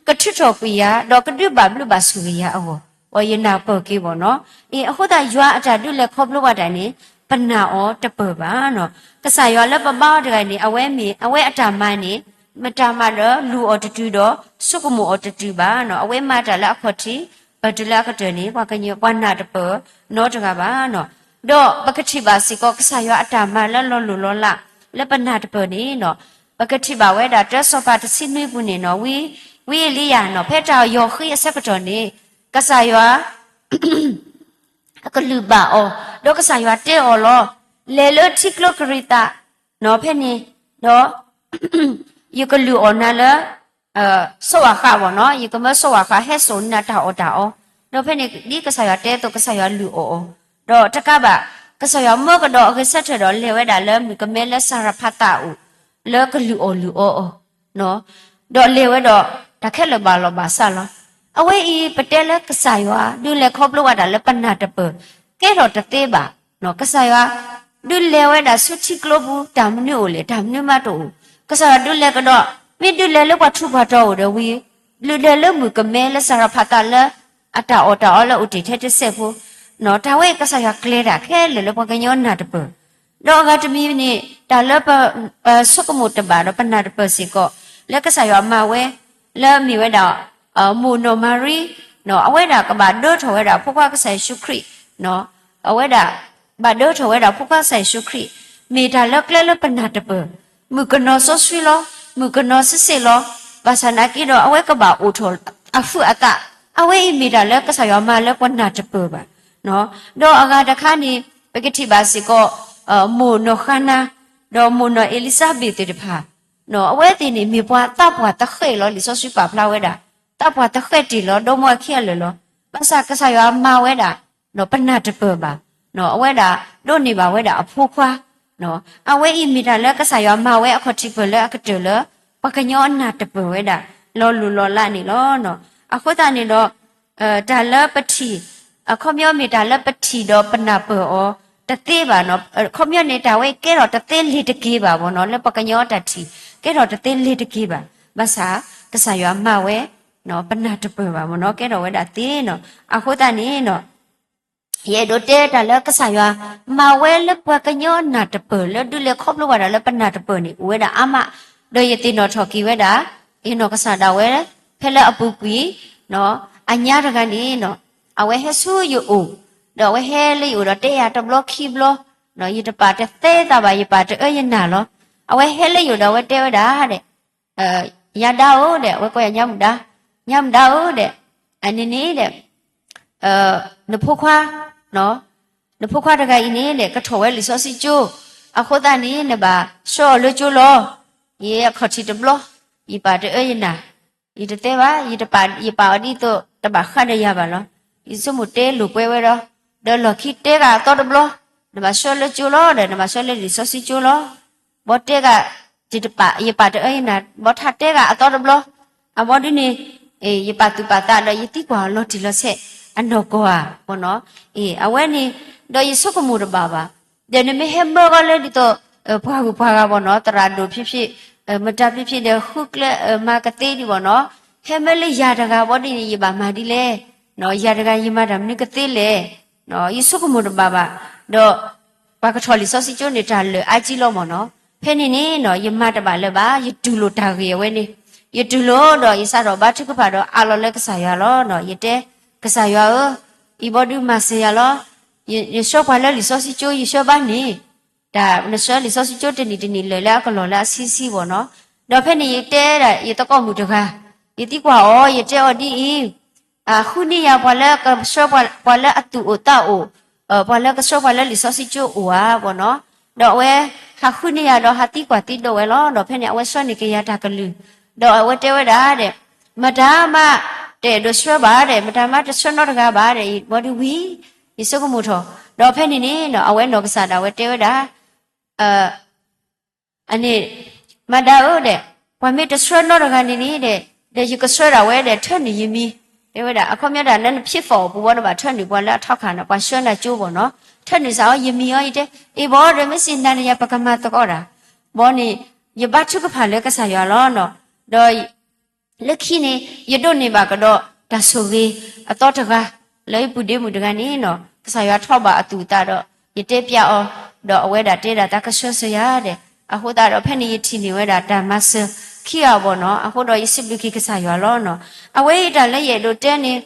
ကထုးထီၣ်ကွံာ်ယၤ ဒီးကဒုးဘၣ်ဘျုးဘၣ်ဆိၣ်ဂ့ၤယၤအဂီၢ် အီ ယနၢ်ပၢၢ်က့ၤဘၣ်နီၤ. အဃိသတးယွၤအတၢ်ဒုးလဲၤခီဖျိပှၤတၢ်န့ၣ် ပနာ်အီၤတပၢၢ်ဘၣ်နီၤ. ကစၢ်ယွၤလၢပဘါအီၤတဂၤန့ၣ် အဝဲမ့ၢ် အဝဲအတၢ်မၤန့ၣ် မတၤမၤဒီးလူၤအီၤတတုၤဒီး ဆိကမိၣ်အီၤတတုၤဘၣ်နီၤ. အဝဲမၤတၢ်လၢအခီၣ်ထံး ပတုၤလၢအကတၢၢ်န့ၣ် ပှၤကညီ ပှၤနၢ်တပၢၢ်နီတဂၤဘၣ်နီၤ. ဒီးပကထံၣ်ဘၣ်စ့ၢ်ကီး ကစၢ်ယွၤအတၢ်မၤလၢလီၤလိၢ်လီၤလး လၢပနၢ်တပၢၢ်န့ၣ်နီၤ. ပကထံၣ်ဘၣ်ဝဲဒၣ် တၢစီၤပၤတဆံနွံပူၤန့ၣ်နီၤ ဝံ ဝံအ့လံယၤနီၤ ဖဲတၢ်ယီၢ်ဃံအဆၢကတီၢ်န့ၣ် ကစၢ်ယွၤ အကလုၢ်ဘၣ်အီၤ, ဒီးကစၢ်ယွၤတဲအီၤလီၤ. လဲၤလၢထံကျိကရံးသး, နီၤ ဖဲန့ၣ်, ဒီး ယကလုၢ်အီၣ်နၤလၢ စိးဝၣ်ဃးဘၣ်နီၤ, ယကမၢစိးဝၣ်ဃးဟဲစိာ်နၤတၢ်အီၣ်တၢ်အီ, ဒီးဖဲန့ၣ် ဒ်ကစၢ်ယွၤတဲအသိး ကစၢ်ယွၤလုၢ်အီၣ်အီၤ, ဒီးတကးဘၣ် ကစၢ်ယွၤမၢကဒီးအဂဲၤဆၢထၢၣ်ဒီးလဲၤဝဲဒၣ်လၢမုၣ်ကမဲလၢစၤရဖးသးအအိၣ်, လၢကလုၢ်အီၣ်လုၢ်အီအီၤ ဒီးလဲၤဝဲဒီး တၢ်ခဲလၢာ်ဘၣ်လီၤဘၣ်စးလီၤ. အဝဲအံၤ ပတဲလၢကစၢ်ယွၤ ဒုးလဲၤခီဖျိဝဲဒၣ်လၢပနၢ်တပၢၢ် ကဲထီၣ်တသ့ဘၣ်. ကစၢ်ယွၤ ဒုးလဲၤဝဲဒၣ်ဆူထံကျိပူၤ တၢ်မနုၤအိၣ်လဲၣ် တၢ်မနုၤမးတအိၣ်. ကစၢ်ယွၤဒုးလဲၤကဒီး မ့ၢ်ဒုးလဲၤလၢပှၤထူးပှၤတီၤအိၣ်ဒီးဝံၤ လုၢ်ဒၢလၢမုၣ်ကမဲလၢစၤရဖးသးလၢ အတၢ်အီၣ်တၢ်အီလၢအိၣ်တ့ၢ်ထဲတစဲးဖိ, တၢ်ဝဲအံၤကစၢ်ယွၤကျဲၤတၢ်ခဲလၢာ်လၢပှၤကညီနၢ်တပၢၢ် ဒီးအဂၤတမံၤန့ၣ် တၢ်လၢပ ပဆိကမိၣ်တဘၣ်ဒီးပနၢ်တပၢၢ်စ့ၢ်ကီး လၢကစၢ်ယွၤမၤဝဲ လၢအမ့ၢ်ဝဲဒၣ် မိၢ်နီၢ်မၤရံ အဝဲဒၣ်ကဘၣ်ဒၢထီၣ်ဝဲဒၣ်ဖိခွါကစၢ်ယ့ၣ်ၡူးခရံာ်, အဝဲဒၣ် ဘၣ်ဒၢထီၣ်ဝဲဒၣ်ဖိခွါကစၢ်ယ့ၣ်ၡူးခရံာ်, မ့ၢ်တၢ်လၢကျဲလၢပနၢ်တပၢၢ်, မုၣ်ကနီၤစီဆှံလီၤ, မုၣ်ကနီၤဆံးဆ့ၣ်လီၤ, ဘၣ်ဆၣ်နာ်က့ဒီး အဝဲကဘၣ်အိၣ်ထီၣ်အဖုးအသး, အဝဲအံၤမ့ၢ်တၢ်လၢကစၢ်ယွၤမၤလၢပနၢ်တပၢၢ်ဘၣ်. ဒီးအဂၤတခါန့ၣ် ပကထံၣ်ဘၣ်စ့ၢ်ကီး မိၢ်နီၢ်ဃါနၤ ဒီးမိၢ်နီၢ်အ့လံၤစဘ့းသ့ၣ်တဖၣ်, အဝဲသ့ၣ်န့ၣ် မ့ၢ်ပှၤသးပှၢ်သဃဲးလီၤ. လံာ်စီဆှံပာ်ဖျါဝဲဒၣ် သးပှၢ်သဃဲးတ့ၢ်လီၤ ဒီမါဝၤခံဂၤလၢာ်လီၤ. ဘၣ်ဆၣ်ကစၢ်ယွၤမၤဝဲဒၣ် ပနၢ်တပၢၢ်ဘၣ်, အဝဲဒၣ်ဒိးန့ၢ်ဘၣ်ဝဲဒၣ်အဖိခွါ, အဝဲအံၤမ့ၢ်တၢ်လၢကစၢ်ယွၤမၤဝဲအခီၣ်ထံးပၢၢ်လၢအကတၢၢ်လၢ ပှၤကညီအနၢ်တပၢၢ်ဝဲဒၣ် လီၤလိၢ်လီၤလးန့ၣ်လီၤ. အဃိသတးန့ၣ်ဒီး တၢ်လၢပထံၣ် အခီပညီမ့ၢ်တၢ်လၢပထံၣ်ဒီးပနၢ်ပၢၢ်အီၤတသ့ဘၣ်နီၤ. အခီပညီန့ၣ် တၢ်ဝဲကဲထီၣ်တသ့လ့ၤတက့ၤဘၣ်ဘၣ်နီၤ, လၢပှၤကညီအတၢ်ထံၣ် ကဲထီၣ်တသ့လ့ၤတက့ၤဘၣ်. ဘၣ်ဆၣ် ကစၢ်ယွၤမၤဝဲ ပနၢ်တပၢၢ်ဘၣ်မ့ၢ်နီၤ, ကဲထီၣ်ဝဲဒၣ်သ့နီၤ. အဃိသတးန့ၣ်နီၤ ယအဲၣ်ဒိးတဲတၢ်လၢကစၢ်ယွၤ မၤဝဲလၢပှၤကညီနၢ်တပၢၢ် လၢဒုးလဲၤခီဖျိဘၣ်တၢ်လၢပနၢ်တပၢၢ်န့ၣ် အိၣ်ဝဲဒၣ်အါမး, ဒီးယသ့ၣ်နီၣ်ထီၣ်က့ၤဝဲဒၣ် ယနီၢ်ကစၢ်ဒၣ်ဝဲ ဖဲလၢအပူၤကွံာ် အညါတဂၤန့ၣ် အဝဲဟဲဆူယအိၣ်, ဒီးအဝဲဟဲလၢယအိၣ်ဒီးတဲယၤတဘျီခံဘျီ, ယတပာ်တသ့သးဘၣ် ယပာ်တအၢယနာ်လီၤ. အဝဲဟဲလၢယအိၣ်ဒီးအဝဲတဲဝဲဒၣ်ဒီး ညါဒါဧၢဒီး အဝဲကိးယၤညါမုၢ်ဒါ, ညါမုၢ်ဒါဧၢဒီး အန့ၣ်န့ၣ်ဒီး နဖိခွါ, နဖိခွါတဂၤအံၤန့ၣ်ဒီး ကထီၣ်ဝဲလံာ်စီဆှံကၠိ, အဃိသတးန့ၣ် နဘၣ်ဆှၢအီၤလၢကၠိလီၤ. ယအခီၣ်ထံးတဘျီ, ယပာ်တအၢယနာ်, ယတတဲဘၣ်, ယပာ်အီၤဒ်သိးတဘၣ်ဃးဒီးယၤဘၣ်လီၤ. ယဆိကမိၣ်တဲလိာ်ကွဲဝဲဒီး, ဒီးလီၢ်ခံတဲဂၤအသီတဘျီ, နဘၣ်ဆှၢလၢကၠိလီၤဒီး နဘၣ်ဆှၢလၢလံာ်စီဆှံကၠိလီၤ. ဘီတဲဂၤ, ယပာ်တအၢယနာ် ဘီထါတဲဂၤအသီတဘျီ, အဘီဒုန့ၣ် ယပာ်သူၣ်ပာ်သးဒီး ယသံကွၢ်အီၤလီၤတံၢ်လီၤဆဲး အနီၢ်ကီၢ်ဧါဘီနီၤ. အဝဲန့ၣ် ဒီးယဆိကမိၣ်တဘၣ်ဘၣ်, ဒီးနမ့ၢ်ဟဲမၢကီလၢဒ်သိး ပှၤဂုၤပှၤဂၤဘီနီၤ သရၣ်ဒိၣ်ဖံဖံ, မတၤဖံဖံဒီး ဃုကျဲမၤကသ့ဒံးဘီနီၤ, ဟဲမၢလၢယၤတဂၤဘီဒ်န့ၣ် ယဘၣ်မၤဒ်လဲၣ်, ယၤတဂၤယမၤတၢ်မနုၤကသ့လဲၣ်. ယဆိကမိၣ်တဘၣ်ဘၣ်, ဒီး ပှၤကထီၣ်လံာ်စီဆှံကၠိန့ၣ် တၢ်လၢာ်အါကံလီၤမီၢ်နီၤ. ဖဲန့ၣ်န့ၣ်နီၤ ယမၤတဘၣ်လၢၤဘၣ်, ယတူၢ်လိာ်တၢ်ဂ့ၢ်အဝဲန့ၣ်, ယတူၢ်လိာ်ဒီး ယစးထီၣ်ဘါထုကဖၣ်ဒီးအးလီၤလၢကစၢ်ယွၤလီၤ. ယတဲ ကစၢ်ယွၤဧၢ, အံၤဘီဒုမၤစၢၤယၤလီၤ. ယဆှၢပှၤလၢလံာ်စီဆှံကၠိ ယဆှၢဘၣ်န့ၣ်, တၢ်နဆှၢလံာ်စီဆှံကၠိတနံၣ်တနံၣ်လၢာ်လၢအကလီၢ်လၢအဆံဆံဘီနီၤ. ဒီးဖဲန့ၣ်ယတဲဒၣ် ယသကိးမုၣ်တဂၤ, ယသံကွၢ်အီၤ ယတဲအီၤဒ်အံၤ ဃုန့ၢ်ယၤပှၤလၢကဆှၢပှၤလၢအသူၣ်အိၣ်သးအိၣ်, ပှၤလၢကဆှၢပှၤလၢလံာ်စီဆှံကၠိအိၣ်ဧါဘီနီၤ. ဒီးအဝဲဟးဃုန့ၢ်ယၤဒီးဟးသံကွၢ်သံဒိးဝဲလီၤ. ဒီးဖဲန့ၣ် အဝဲဆှၢန့ၢ်က့ၤယၤတၢ်ကလုၢ်, ဒီးအဝဲတဲဝဲဒၣ်ဒီး မတၤမးတအဲၣ်ဒိးဆှၢဘၣ်ဒီး မတၤမးတဆှၢနီတဂၤဘၣ်ဒီး ဘီဒုဝံၤ ယဆိကမိၣ်ထီၣ်. ဒီးဖဲန့ၣ်န့ၣ် အဝဲနီၢ်ကစၢ်ဒၣ်ဝဲတဲဝဲဒၣ် အန့ၣ် မၤဒါဧၢဒီး ပှၤမ့ၢ်တဆှၢနီတဂၤန့ၣ်န့ၣ်ဒီး ဒီးယကဆှၢဒၣ်ဝဲဒီး ထၢနုာ်ယမံၤ, တဲဝဲဒၣ် အခီပညီဒၣ် လၢနဖံးဖီၣ်အပူၤဘီ နဘၣ်ထၢနုာ်ပှၤလၢအထီခါန့ၣ် ပှၤဆှၢနၤကၠိဘီနီၤ, ထၢနုာ်စးအီၤယမံၤအီၤ ယတဲ အ့ၣ်ဘီဒီး မ့ၢ်စံးနၤန့ၣ်ယၤ ပကမၤသကိးတၢ်, ဘီန့ၣ် ယဘါထုကဖၣ်လၢကစၢ်ယွၤလီၤနီၤ, ဒီး လၢခံန့ၣ် ယဒိးန့ၢ်ဘၣ်ကဒီးတၢ်ဆိၣ်ဂ့ၤအသီတဂၤ လၢယပုၢ်ဒ့မုၣ်တဂၤန့ၣ်နီၤ ကစၢ်ယွၤထီၣ်ဘၣ်အသူၣ်အသးဒီး ယတဲပျးအီၤ, ဒီးအဝဲဒၣ်တဲဒၣ်သးကဆှၢစၢၤယၤဒီး အဃိသတးဒီး ဖဲန့ၣ်ယထံၣ်န့ၢ်ဝဲဒၣ်တၢ်မၤစၢၤခံဂၤဘီနီၤ, အဃိဒီးယစံးဘျုးက့ၤကစၢ်ယွၤလီၤနီၤ. အဝဲအံၤတၢ်လၢယအဲၣ်ဒိးတဲန့ၣ်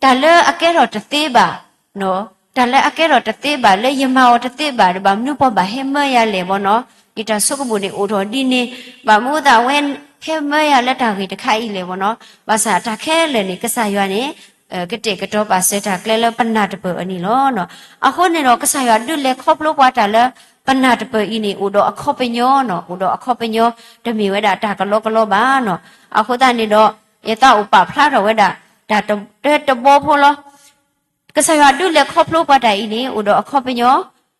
တၢ်လၢအကဲထီၣ်တသ့ဘၣ် တၢ်လၢအကဲထီၣ်တသ့ဘၣ် လၢယမၤအီၤတသ့ဘၣ်ဒီး ဘၣ်မနုၤပှၤဘၣ်ဟဲမၢယၤလဲၣ်ဘီနီၤ, ယတၢ်ဆိကမိၣ်န့ၣ်အိၣ်ထီၣ်ဒ်န့ၣ်, ဘၣ်မနုၤအသးအဝဲဟဲမၢယၤလၢတၢ်ဂ့ၢ်တခါအံၤလဲၣ်ဘီနီၤ, ဘၣ်ဆၣ်တၢ်ခဲလၢာ်န့ၣ် ကစၢ်ယွၤန့ၣ် ကတဲာ်ကတီၤပာ်စၢၤတၢ်ကျဲလၢပနၢ်တပၢၢ်အန့ၣ်လီၤ. အဃိန့ၣ်ဒီး ကစၢ်ယွၤဒုးလဲၤခီဖျိပှၤတၢ်လၢပနၢ်တပၢၢ်အံၤန့ၣ် အိၣ်ဒီးအခီပညီနီၤ, အိၣ်ဒီးအခီပညီ, တမ့ၢ်ဝဲဒၣ်တၢ်ကလီကလီဘၣ်နီၤ. အဃိသတးန့ၣ်ဒီး ယသးအိၣ်ပာ်ဖျါထီၣ်ဝဲဒၣ် တၢ်တဘီဖိလီၤ. ကစၢ်ယွၤဒုးလဲၤခီဖျိပှၤတၢ်အံၤန့ၣ် အိၣ်ဒီးအခီပညီ,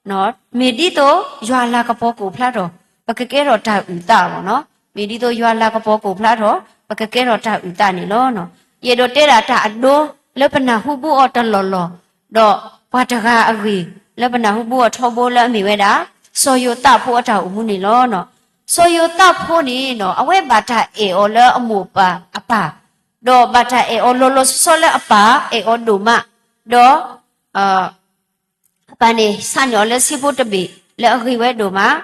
မ့ၢ်ဒ်သိးယွၤလၤကပီၤကအိၣ်ဖျါထီၣ်, ပကကဲထီၣ်တၢ်အုၣ်သးဘီနီၤ, မ့ၢ်ဒ်သိးယွၤလၤကပီၤကအိၣ်ဖျါထီၣ်, ပကကဲထီၣ်တၢ်အုၣ်သးန့ၣ်လီၤ. ယအဲၣ်ဒိးတဲဒၣ်တၢ်အဒိ လၢပနၢ်ဟူဘူအီၤတလီၢ်လီၢ်, ဒီးပှၤတဂၤအဂ့ၢ် လၢပနၢ်ဟူဘူအီၤထီဘိလၢအမ့ၢ်ဝဲဒၣ် စီၤယိၤသးဖိအတၢ်အိၣ်မူန့ၣ်လီၤ. စီၤယိၤသးဖိန့ၣ်နီၤ အဝဲဘၣ်တၢ်အဲၣ်အီၤလၢအမိၢ်အပၢ်အပၢ်, ဒီးဘၣ်တၢ်အဲၣ်အီၤလီၤလီၤဆီဆီလၢအပၢ်အဲၣ်အီၤဒိၣ်မး, ဒီး အပၢ်န့ၣ် ဆါန့ၢ်အီၤလၢဆံဖိတဘ့ၣ်လၢအဂ့ၤဝဲဒိၣ်မး,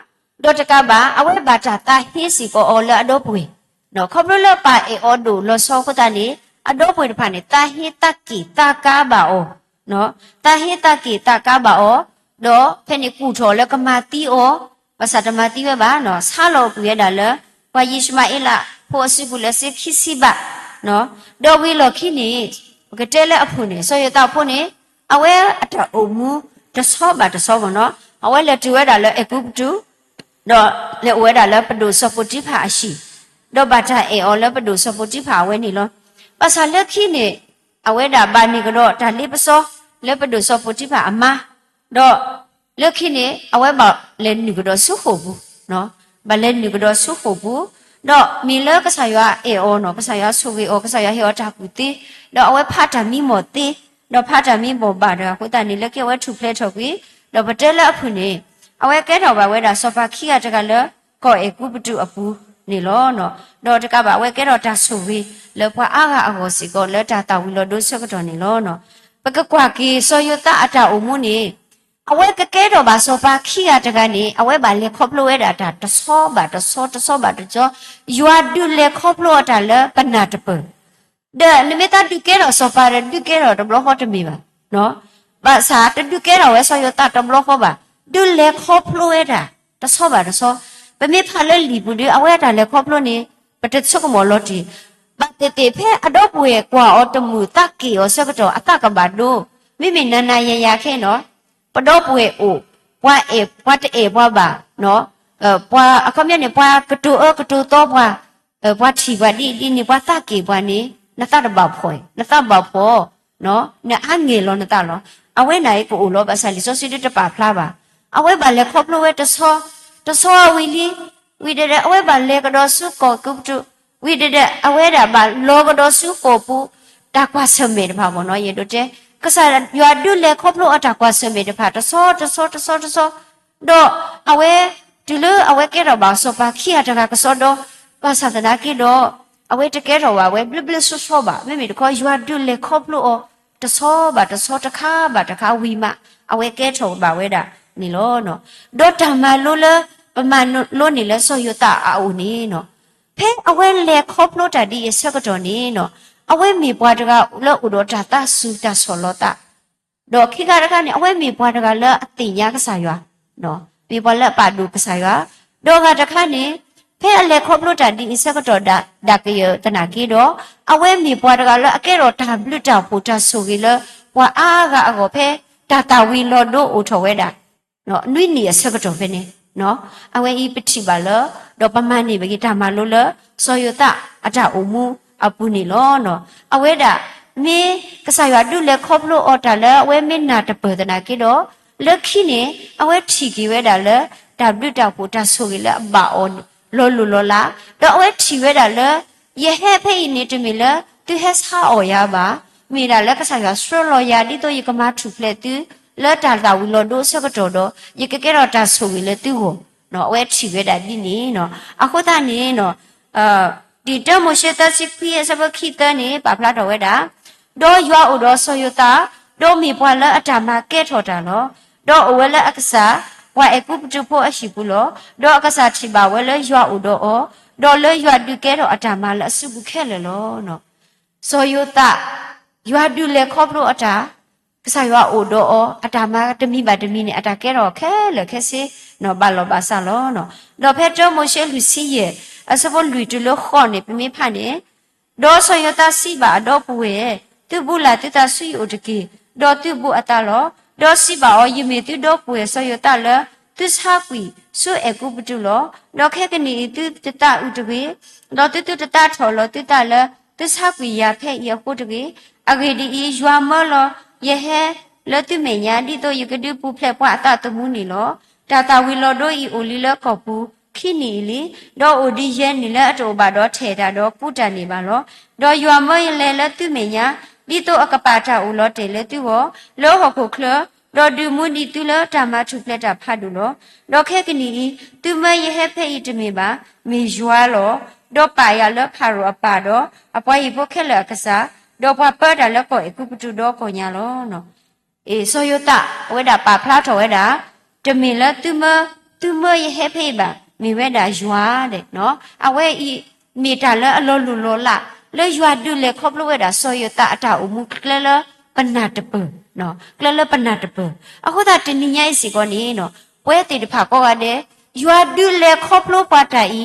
ဒီးတကးဘၣ် အဝဲဘၣ်တၢ်သးဟ့စ့ၢ်ကီးအီၤလၢအဒီပုၢ်ဝဲၢ်, ခီဖျိလၢပၢ်အဲၣ်အီၤဒိၣ်လီၤဆီအဃိသတးန့ၣ် အဒီပုၢ်ဝဲၢ်တဖၣ်န့ၣ် သးဟ့သးက့ၣ်သးကါဘၣ်အီၤ, သးဟ့သးက့ၣ်သးကါဘၣ်အီၤ, ဒီးဖဲန့ၣ်ကူၣ်ထီၣ်လၢကမၤသံအီၤ, ဘၣ်ဆၣ်တမၤသံဝဲဘၣ်, ဆါလီၤကွံာ်ဝဲဒၣ်လၢ ပှၤယံးၡမၤအ့လးဖိအစုပူၤလၢစ့ခံဆံဘး, ဒီးဝံၤလီၢ်ခံန့ၣ် ပကတဲလၢအဖိန့ၣ် စီၤယိၤသးဖိန့ၣ် အဝဲအတၢ်အိၣ်မူတဆီဘၣ်တဆီဘၣ်နီၤ, အဝဲလဲၤတုၤဝဲဒၣ်လၢအဲၤကူပတူး, ဒီးလဲၤအိၣ်ဝဲဒၣ်လၢပဒိၣ်စီၤပိၤတံဖၤအဟံၣ်, ဒီးဘၣ်တၢ်အဲၣ်အီၤလၢပဒိၣ်စီၤပိၤတံဖၤအဝဲန့ၣ်လီၤ. ဘၣ်ဆၣ်လၢခံန့ၣ် အဝဲဒၣ်ဘၣ်နုာ်ကဒီးတၢ်လ့ပစီ လၢပဒိၣ်စီၤပိၤတံဖၤအမါ, ဒီးလၢခံန့ၣ် အဝဲဘၣ်လဲၤနုာ်ကဒီးဆူဃိာ်ပူၤ, ဘၣ်လဲၤနုာ်ကဒီးဆူဃိာ်ပူၤ, ဒီးမ့ၢ်လၢကစၢ်ယွၤအဲၣ်အီၤနီၤ, ကစၢ်ယွၤဆိၣ်ဂ့ၤအီၤ, ကစၢ်ယွၤဟ့ၣ်အီၤတၢ်ကူၣ်သ့, ဒီးအဝဲဖးတၢ်မံမီၢ်သ့, ဒီးဖးတၢ်မံဘိးဘၣ်ဒီးအဃိသတးန့ၣ် လၢခံအဝဲထူၣ်ဖျဲးထီၣ်ကွံာ်, ဒီးပတဲလၢအဖုၣ်န့ၣ် အဝဲကဲထီၣ်ဘၣ်ဝဲဒၣ်စီၤပၤခံဂၤတဂၤလၢ ကီၢ်အဲၤကူပတူးအပူၤန့ၣ်လီၤ. ဒီးတကးဘၣ် အဝဲကဲထီၣ်တၢ်ဆိၣ်ဂ့ၤလၢပှၤအါဂၤအဂီၢ်စ့ၢ်ကီး လၢတၢ်သၣ်ဝံၤလီၤဒိဆၢကတီၢ်န့ၣ်လီၤ. ပကကွၢ်က့ၤစီၤယိၤသးအတၢ်အိၣ်မူန့ၣ်, အဝဲကကဲထီၣ်ဘၣ်စီၤပၤခံဂၤတဂၤန့ၣ် အဝဲဘၣ်လဲၤခီဖျိဝဲဒၣ်တၢ်တဆီဘၣ်တဆီ တဆီဘၣ်တဆီ, ယွၤဒုးလဲၤခီဖျိအီၤတၢ်လၢပနၢ်တပၢၢ်, ဒီးနမ့ၢ်သးဒုးကဲထီၣ်စီၤပၤဒီး ဒုးကဲထီၣ်တဘျီဃီတမ့ၢ်ဘၣ်, ဘၣ်ဆၣ်တဒုးကဲထီၣ်ဝဲစီၤယိၤသးတဘျီဃီဘၣ်, ဒုးလဲၤခီဖျိဝဲဒၣ် တဆီဘၣ်တဆီ, ပမ့ၢ်ဖးလၢလံာ်ပူၤဒီး အဝဲအတၢ်လဲၤခီဖျိန့ၣ် ပတဆိကမိၣ်လီၤတံၢ်, ဘၣ်သ့ၣ်သ့ၣ်ဖဲအဒီပုၢ်ဝဲၢ်ကွၢ်အီၤတမုာ်သးက့ၣ်အီၤဆၢကတီၢ် အသးကဘၣ်ဒိ, မ့မ့ၢ်နၤနၤယၤယၤခဲအံၤနီၤ ပဒီပုၢ်ဝဲၢ်အိၣ်, ပှၤအဲၣ်, ပှၤတအဲၣ်ပှၤဘၣ်, ပှၤအခီပညီန့ၣ် ပှၤကတိၤအၢကတိၤသီပှၤ, ပှၤထံၣ်ပှၤဒ်အံၤဒ်န့ၣ် ပှၤသးက့ၣ်ပှၤန့ၣ် နသးတဘၣ်ဖှီၣ်, နသးဘၣ်ဖှီၣ်, နအါငဲၢ်လီၤနသးလီၤ. အဝဲန့ၣ်အံၤကအိၣ်လီၤ ဘၣ်ဆၣ်လံာ်စီဆှံဒုတပာ်ဖျါဘၣ်. အဝဲဘၣ်လဲၤခီဖျိဝဲတဆီ, တဆီဝံၤလံ, ဝံၤဒီး အဝဲဘၣ်လဲၤကဒီးဆူကီၢ်အဲၤကူပတူး, ဝံၤဒီး အဝဲဒၣ်ဘၣ်လီၤကဒီးဆူကီၢ်ပူၤ တၢ်ကွၢ်ဆၢၣ်မဲာ်တဖၣ်ဘၣ်နီၤ ယအဲၣ်ဒိးတဲ, ကစၢ်ယွၤဒုးလဲၤခီဖျိအတၢ်ကွၢ်ဆၢၣ်မဲာ်တဖၣ် တဆီတဆီတဆီတဆီ, ဒီးအဝဲ တုၤလၢအဝဲကဲထီၣ်ဘၣ်စီၤပၤခံဂၤတဂၤကစီဒီ, ဘၣ်ဆၣ်သနာ်က့ဒီး အဝဲတကဲထီၣ်ဘၣ်ဝဲဘျၢဘျၢဆီဆီဘၣ်. မ့မ့ၢ်တခီ ယွၤဒုးလဲၤခီဖျိအီၤ တဆီဘၣ်တဆီ တခါဘၣ်တခါဝံၤမး အဝဲကဲထီၣ်ဘၣ်ဝဲဒၣ်န့ၣ်လီၤ. ဒီးတၢ်မၤလိလၢ ပမၤလိန့ၢ်လၢစီၤယိၤသးအအိၣ်န့ၣ်နီၤ, ဖဲအဝဲလဲၤခီဖျိတၢ်ဒ်အံၤအဆၢကတီၢ်န့ၣ်နီၤ, အဝဲမ့ၢ်ပှၤတဂၤလၢအိၣ်ဒီးတၢ်သးစူၤတၢ်ဆီၣ်လီၤသး ဒီးခံခါတခါန့ၣ် အဝဲမ့ၢ်ပှၤတဂၤလၢအသ့ၣ်ညါကစၢ်ယွၤ, မ့ၢ်ပှၤလၢအပာ်ဒိၣ်ကစၢ်ယွၤ, ဒီးအဂၤတခါန့ၣ် ဖဲအလဲၤခီဖျိတၢ်ဒ်အံၤဆၢကတီၢ်ဒၣ်ကယၢၢ်သနာ်က့ဒီး, အဝဲမ့ၢ်ပှၤတဂၤလၢအကဲထီၣ်တၢ်ဘျုးတၢ်ဖှိၣ်တၢ်ဆိၣ်ဂ့ၤလၢ ပှၤအါဂၤအဂီၢ်ဖဲ တၢ်သၣ်ဝံၤလီၤဒိအိၣ်ထီၣ်ဝဲဒၣ် နွံနံၣ်အဆၢကတီၢ်ဖဲန့ၣ်, အဝဲအံၤပထံၣ်ဘၣ်လၢ ဒီးပမၤန့ၢ်ဘၣ်က့ၤတၢ်မၤလိလၢ စီၤယိၤသးအတၢ်အိၣ်မူအပူၤန့ၣ်လီၤ. အဝဲဒၣ် မ့ၢ်ကစၢ်ယွၤဒုးလဲၤခီဖျိအီၤတၢ်လၢအဝဲမ့ၢ်နၢ်တပၢၢ်သနာ်က့ဒီး, လၢခံန့ၣ် အဝဲထံၣ်က့ၤဝဲဒၣ်လၢ တၢ်ဘျုးတၢ်ဖှိၣ်တၢ်ဆိၣ်ဂ့ၤလၢအဘၣ်အီၤန့ၣ် လီၤလိၢ်လီၤလး, ဒီးအဝဲထံၣ်ဝဲဒၣ်လၢ ယဟဲဖဲအံၤန့ၣ် တမ့ၢ်လၢသုဟဲဆါအီၣ်ယၤဘၣ်, မ့ၢ်ဒၣ်လၢကစၢ်ယွၤဆှၢလီၤယၤ ဒ်သိးယကမၤထူၣ်ဖျဲးသု လၢတၢ်သၣ်ဝံၤလီၤဒိအဆၢကတီၢ်ဒီး ယကကဲထီၣ်တၢ်ဆိၣ်ဂ့ၤလၢသုဂီၢ်, အဝဲထံၣ်ဝဲဒၣ်ဒ်န့ၣ်နီၤ. အဃိသတးန့ၣ်နီၤ, တၢမိၤၡ့သၢဆံခွံအဆၢဖိခံသၢန့ၣ် ပာ်ဖျါထီၣ်ဝဲဒၣ်, ဒီးယွၤအိၣ်ဒီးစီၤယိၤသး, ဒီးမ့ၢ်ပှၤလၢအတၢ်မၤကဲထီၣ်တၢ်လီၤ. ဒီးအိၣ်ဝဲလၢအကစၢ်, ပှၤအဲၤကူပတူးဖိအဟံၣ်ပူၤလီၤ. ဒီးအကစၢ်ထံၣ်ဘၣ်ဝဲလၢယွၤအိၣ်ဒီးအီၤ, ဒီးလၢယွၤဒုးကဲထီၣ်အတၢ်မၤလၢအစုပူၤခဲလၢာ်လီၤ. စီၤယိၤသး, ယွၤဒုးလဲၤခီဖျိအတၢ်, ကစၢ်ယွၤအိၣ်ဒီးအီၤ, အတၢ်မၤတမံၤဘၣ်တမံၤန့ၣ် အတၢ်ကဲထီၣ်ခဲလၢာ်ခဲဆ့, ဘၣ်လီၤဘၣ်စးလီၤ. ဒီးဖဲတၢမိၤၡ့လွံၢ်ဆံယဲၢ်, အဆၢဖိလွံၢ်တုၤလၢဃိးန့ၣ် ပမ့ၢ်ဖးန့ၣ်, ဒီးစီၤယိၤသးစံးဘၣ်အဒီပုၢ်ဝဲၢ်, သုဘူးလၢ်သုသးဆူယအိၣ်တက့ၢ်, ဒီးသုဘူးအသးလီၤ. ဒီးစံးဘၣ်အီၤ, ယမ့ၢ်သုဒီပုၢ်ဝဲၢ်စီၤယိၤသးလၢ သုဆါကွံာ်ဆူအဲၤကူပတူးလီၤ. ဒီးခဲကနံၣ်အံၤသုတသးအုးတဂ့ၤ, ဒီးသုသုတသးထီၣ်လီၤသုသးလၢ သုဆါကွံာ်ယၤဖဲအံၤအဃိတဂ့ၤ. အဂ့ၢ်ဒ်အံၤ, ယွၤမၢလီၤယဟဲလၢသုမဲာ်ညါ ဒ်သိးယကဒုးပူၤဖျဲးပှၤအသးသမူန့ၣ်လီၤ. တၢ်သၣ်ဝံၤလီၤဒိအံၤအိၣ်လံလၢကီၢ်ပူၤခံနံၣ်အံၤလံ, ဒီးအိၣ်ဒံးယဲၢ်နံၣ်လၢအတအိၣ်ဘၣ်ဒီးထဲၣ်တၢ်ဒီးကူးတၢ်န့ၣ်ဘၣ်လီၤ. ဒီးယွၤမၢယလဲၤလၢသုမဲာ်ညါ ဒ်သိးအကပာ်တၢ်အိၣ်လီၤတဲာ်လၢသုဂီၢ် လၢဟီၣ်ခိၣ်ချၢ, ဒီးဒုးမူဒံးသုလၢတၢ်မၤထူၣ်ဖျဲးတၢ်ဖးဒိၣ်လီၤ. ဒီးခဲကနံၣ်အံၤ, သုမၢယဟဲဖဲအံၤတမ့ၢ်ဘၣ်, မ့ၢ်ယွၤလီၤ. ဒီးပာ်ယၤလၢဖၤရိၤအပၢ်ဒီး အပှၤဟံၣ်ဖိခဲလၢာ်အကစၢ်, ဒီးပှၤပၢတၢ်လၢကီၢ်အဲၤကူပတူးဒီကီၢ်ညါလီၤ. စီၤယိၤသး အဝဲဒၣ်ပာ်ဖျါထီၣ်ဝဲဒၣ်, တမ့ၢ်လၢသုမၢ, သုမၢယဟဲဖဲအံၤဘၣ်, မ့ၢ်ဝဲဒၣ်ယွၤဒဲး, အဝဲအံၤ မ့ၢ်တၢ်လၢအလီၤလိၢ်လီၤလး လၢယွၤဒုးလဲၤခီဖျိဝဲဒၣ်စီၤယိၤသးအတၢ်အိၣ်မူကျဲလၢပနၢ်တပၢၢ်, ကျဲလၢပနၢ်တပၢၢ်. အဃိသတးတနံၤညါအံၤစ့ၢ်ကီးန့ၣ်, ပဝဲသ့ၣ်တဖၣ်ကိးဂၤဒဲး, ယွၤဒုးလဲၤခီဖျိပှၤတၢ်အံ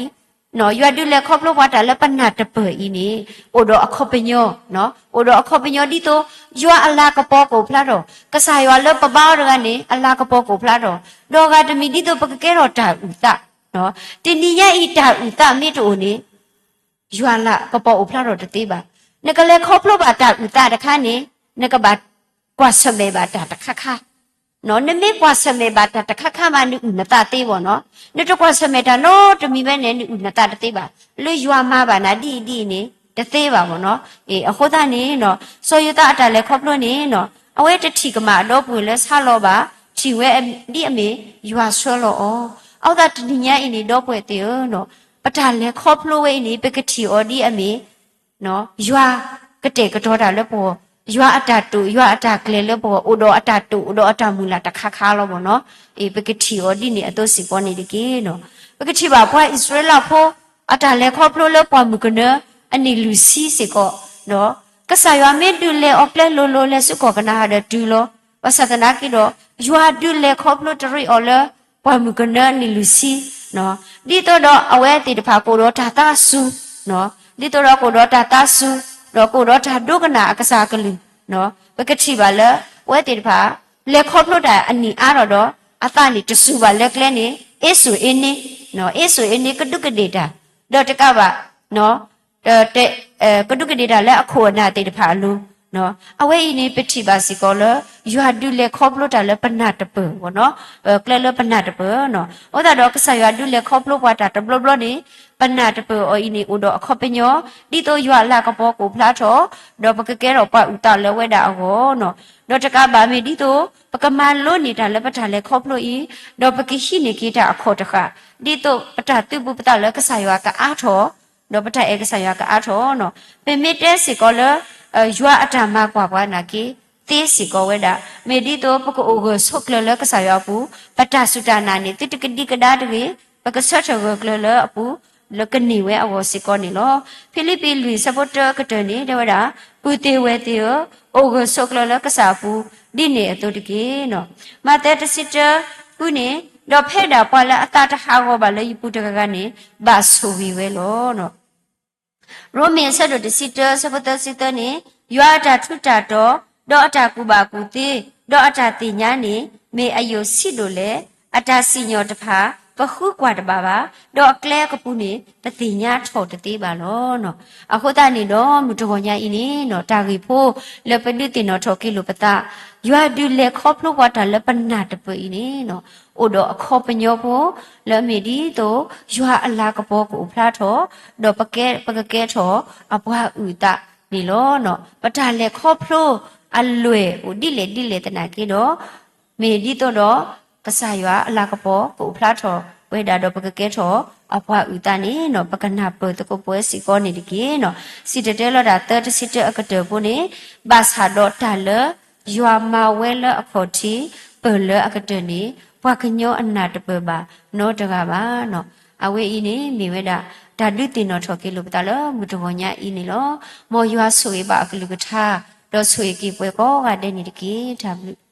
ၤ, ယွၤဒုးလဲၤခီဖျိပှၤတၢ်လၢပနၢ်တပၢၢ်အံၤန့ၣ်, အိၣ်ဒီးအခီပညီ, အိၣ်ဒီးအခီပညီဒ်သိး ယွၤအလၤကပီၤကအိၣ်ဖျါထီၣ်, ကစၢ်ယွၤလၢပဘါအီၤတဂၤန့ၣ် အလၤကပီၤကအိၣ်ဖျါထီၣ်, ဒီးဂၤတမံၤဒ်သိးပကကဲထီၣ်တၢ်အုၣ်သး တနံၤညါအံၤတၢ်အုၣ်သးမ့ၢ်တအိၣ်န့ၣ်, ယွၤလၤကပီၤအိၣ်ဖျါထီၣ်တသ့ဘၣ်. နကလဲၤခီဖျိဘၣ်တၢ်အုၣ်သးတခါန့ၣ်, နကဘၣ်ကွၢ်ဆၢၣ်မဲာ်ဘၣ်တၢ်တခါခါ. နမ့ၢ်ကွၢ်ဆၢၣ်မဲာ်ဘၣ်တၢ်တခါခါမး နအုၣ်နသးသ့ဘၣ်နီၤ. နတကွၢ်ဆၢၣ်မဲာ်တၢ်နီတမံၤဘၣ်န့ၣ် နအုၣ်နသးတသ့ဘၣ်. လၢယွၤမၤဘၣ်နၤဒ်အံၤဒ်အံၤန့ၣ် တသ့ဘၣ်ဘၣ်နီၤ. အဃိသတးန့ၣ်, စီၤယိၤသးအတၢ်လဲၤခီဖျိန့ၣ်, အဝဲတထံၣ်ကမၣ်အဒီပုၢ်ဝဲၢ်လၢဆါလီၤဘၣ်, ထံၣ်ဝဲဒ်အမ့ၢ်ယွၤဆှၢလီၤအီၤ. အဃိသတးတနံၤညါအံၤန့ၣ် ဒီပုၢ်ဝဲၢ်သ့ၣ်ဧၢ, ပတၢ်လဲၤခီဖျိဝဲအံၤန့ၣ် ပကထံၣ်အီၤဒ်အမ့ၢ် ယွၤကတဲာ်ကတီၤတၢ်လၢပဂီၢ်, ယွၤအတၢ်တိာ် ယွၤအတၢ်ကျဲၤလၢပဂီၢ် အိၣ်ဒီးအတၢ်တိာ် အိၣ်ဒီးအတၢ်မုၢ်လၢ်တခါခါလီၤဘၣ်နီၤ. အ့ ပကထံၣ်အီၤဒ်န့ၣ်အသိးစ့ၢ်ကီးန့ၣ်တက့ၢ်နီၤ. ပကထံၣ်ဘၣ်ပှၤအံၣ်စရ့လးဖိ အတၢ်လဲၤခီဖျိလၢပှၢ်မုၢ်ကနၢအနံၣ်လွံၢ်ဆံစ့ၢ်ကီး, ကစၢ်ယွၤမ့ၢ်ဒုးလဲၤအီၤကျဲလိၤလိၤ လဲၤဆူကီၢ်ကနၤအၣ်ဒီးတုၤလီၤ. ဘၣ်ဆၣ်သနာ်က့ဒီး ယွၤဒုးလဲၤခီဖျိတရံးအီၤလၢ ပှၢ်မုၢ်ကနၢအနံၣ်လွံၢ်ဆံ ဒ်သိးဒီးအဝဲသ့ၣ်တဖၣ်ကအိၣ်ဒီးတၢ်သးစူၤ, ဒ်သိးဒီးကအိၣ်ဒီးတၢ်သးစူၤ, ဒီးကအိၣ်ဒီးတၢ်ဒိကနၣ်အကစၢ်အကလုၢ်, ပကထံၣ်ဘၣ်လၢ အဝဲသ့ၣ်တဖၣ် လဲၤခီဖျိတၢ်အနံၣ်အါထီၣ်ဒီး အသးန့ၣ်တစူၤဘၣ်လၢကျဲန့ၣ် အ့စိၣ်အ့န့, အ့စိၣ်အ့န့ ကဒူးကဒ့ၣ်တၢ်, ဒီးတကးဘၣ် ကဒူးကဒ့ၣ်တၢ်လၢအခိၣ်အနၢ်သ့ၣ်တဖၣ်အလိၤ, အဝဲအံၤန့ၣ် ပထံၣ်ဘၣ်စ့ၢ်ကီးလၢ ယွၤဒုးလဲၤခီဖျိတၢ်လၢပနၢ်တပၢၢ်နီၤ, ကျဲလၢပနၢ်တပၢၢ်နီၤ. အဃိသတးဒီးကစၢ်ယွၤဒုးလဲၤခီဖျိပှၤတၢ်တဘျီဘျီန့ၣ် ပနၢ်တပၢၢ်အီၤအံၤန့ၣ် အိၣ်ဒီးအခီပညီ, ဒ်သိးယွၤအလၤကပီၤကအိၣ်ဖျါထီၣ်, ဒီးပကကဲထီၣ်ပှၤအုၣ်သးလၢအဝဲဒၣ်အဂီၢ်နီၤ. ဒီးတကးဘၣ်မ့ၢ်ဒ်သိး ပကမၤလိန့ၢ်တၢ်လၢပတၢ်လဲၤခီဖျိအံၤ, ဒီးပကဟံးန့ၢ်က့ၤတၢ်အခီၣ်တဃာ်, ဒ်သိးပတၢ်သုးဘူးပသးလၢကစၢ်ယွၤကအါထီၣ် ဒီးပတၢ်အဲၣ်ကစၢ်ယွၤကအါထီၣ်နီၤ. ပမ့ၢ်တဲစ့ၢ်ကီးလၢ ယွၤအတၢ်မၤကွၢ်ပှၤနာ်က့ သ့စ့ၢ်ကီးဝဲဒၣ်, မ့ၢ်ဒ်သိးပကအိၣ်ဂၢၢ်ဆိးကျၢၤလၢကစၢ်ယွၤအပူၤ, ပတၢ်စူၢ်တၢ်နာ်န့ၣ် သုတကဒံကဒါတဂ့ၤ, ပကဆၢထၢၣ်ဂၢၢ်ကျၢၤလၢအပူၤ လၢကန့ၢ်ဝဲအဂီၢ်စ့ၢ်ကီးန့ၣ်လီၤ. ဖံလံးပံးလွံၢ်ဆၢဖိတၢအကတၢၢ်န့ၣ် တဲဝဲဒၣ်, ပုၢ်သ့ၣ်ဝဲၢ်သ့ၣ်ဧၢ, အိၣ်ဂၢၢ်ဆိးကျၢၤလၢကစၢ်အပူၤ ဒ်န့ၣ်အသိးတက့ၢ်နီၤ. မးသဲတဆံတၢဃုန့ၣ်, ဒီးဖဲဒၣ်ပှၤလၢအသးတဟးဂီၤဘၣ်လၢယပူၤတဂၤဂၤန့ၣ် ဘၣ်ဆိၣ်ဂ့ၤဝဲလီၤ. ရိမ့ၤအဆၢဒိၣ်တဆံတၢ အဆၢဖိသၢဆံသၢန့ၣ်, ယွၤအတၢ်ထူးတၢ်တီၤ, ဒီးအတၢ်ကူၣ်ဘၣ်ကူၣ်သ့, ဒီးအတၢ်သ့ၣ်ညါန့ၣ် မ့ၢ်အယိာ်ဆံးဒိၣ်လဲၣ်, အတၢ်စံၣ်ညီၣ်တဖၣ် ပဃုကွၢ်တဘၣ်ဘၣ်, ဒီးအကျဲအကပူၤန့ၣ် ပသ့ၣ်ညါထီၣ်တသ့ဘၣ်လီၤ. အဃိသတးန့ၣ်ဒီး မုၢ်တဂီၤညါအံၤန့ၣ်နီၤ, တၢ်ဂ့ၢ်ဖိလၢပဒုးသ့ၣ်နီၣ်ထီၣ်က့ၤလိာ်ပသး, ယွၤဒုးလဲၤခီဖျိပှၤတၢ်လၢပနၢ်တပၢၢ်အံၤန့ၣ်နီၤ, အိၣ်ဒီးအခီပညီဖိ လၢအမ့ၢ်ဒ်သိး ယွၤအလၤကပီၤကအိၣ်ဖျါထီၣ်, ဒီးပကဲ, ပကကဲထီၣ်အပှၤအုၣ်အသးန့ၣ်လီၤ. ပတၢ်လဲၤခီဖျိအလွဲၢ်အိၣ်ဒ်လဲၣ်ဒ်လဲၣ်သနာ်က့ဒီး, မ့ၢ်ဒ်သိးဒီး ကစၢ်ယွၤအလၤကပီၤကအိၣ်ဖျါထီၣ်ဝဲဒၣ်ဒီး ပကကဲထီၣ်အပှၤအုၣ်အသးန့ၣ်နီၤ, ပကနၢ်ပၢၢ်သကိးပဝဲစ့ၢ်ကီးန့ၣ်တက့ၢ်နီၤ. စံၣ်တဲၤတဲလီၤတၢ်သၢတဆံတၢအကတၢၢ်ဖိန့ၣ်, ဘၣ်ဆၣ်ဒီးတၢ်လၢယွၤမၤဝဲလၢအခီၣ်ထံး ပၢၢ်လၢအကတၢၢ်န့ၣ် ပှၤကညီအနၢ်တပၢၢ်ဘၣ်နီတဂၤဘၣ်နီၤ. အဝဲအံၤန့ၣ်မ့ၢ်ဝဲဒၣ် တၢ်ဒုးသ့ၣ်နီၣ်ထီၣ်က့ၤလိာ်ပသးလၢမုၢ်တဂီၤညါအံၤန့ၣ်လီၤ. မ်ယွၤဆိၣ်ဂ့ၤဘၣ်အကလုၢ်ကထါ, ဒီးဆိၣ်ဂ့ၤက့ၤပှၤကိးဂၤဒဲးန့ၣ်တက့ၢ်. တၢ်ဘျုး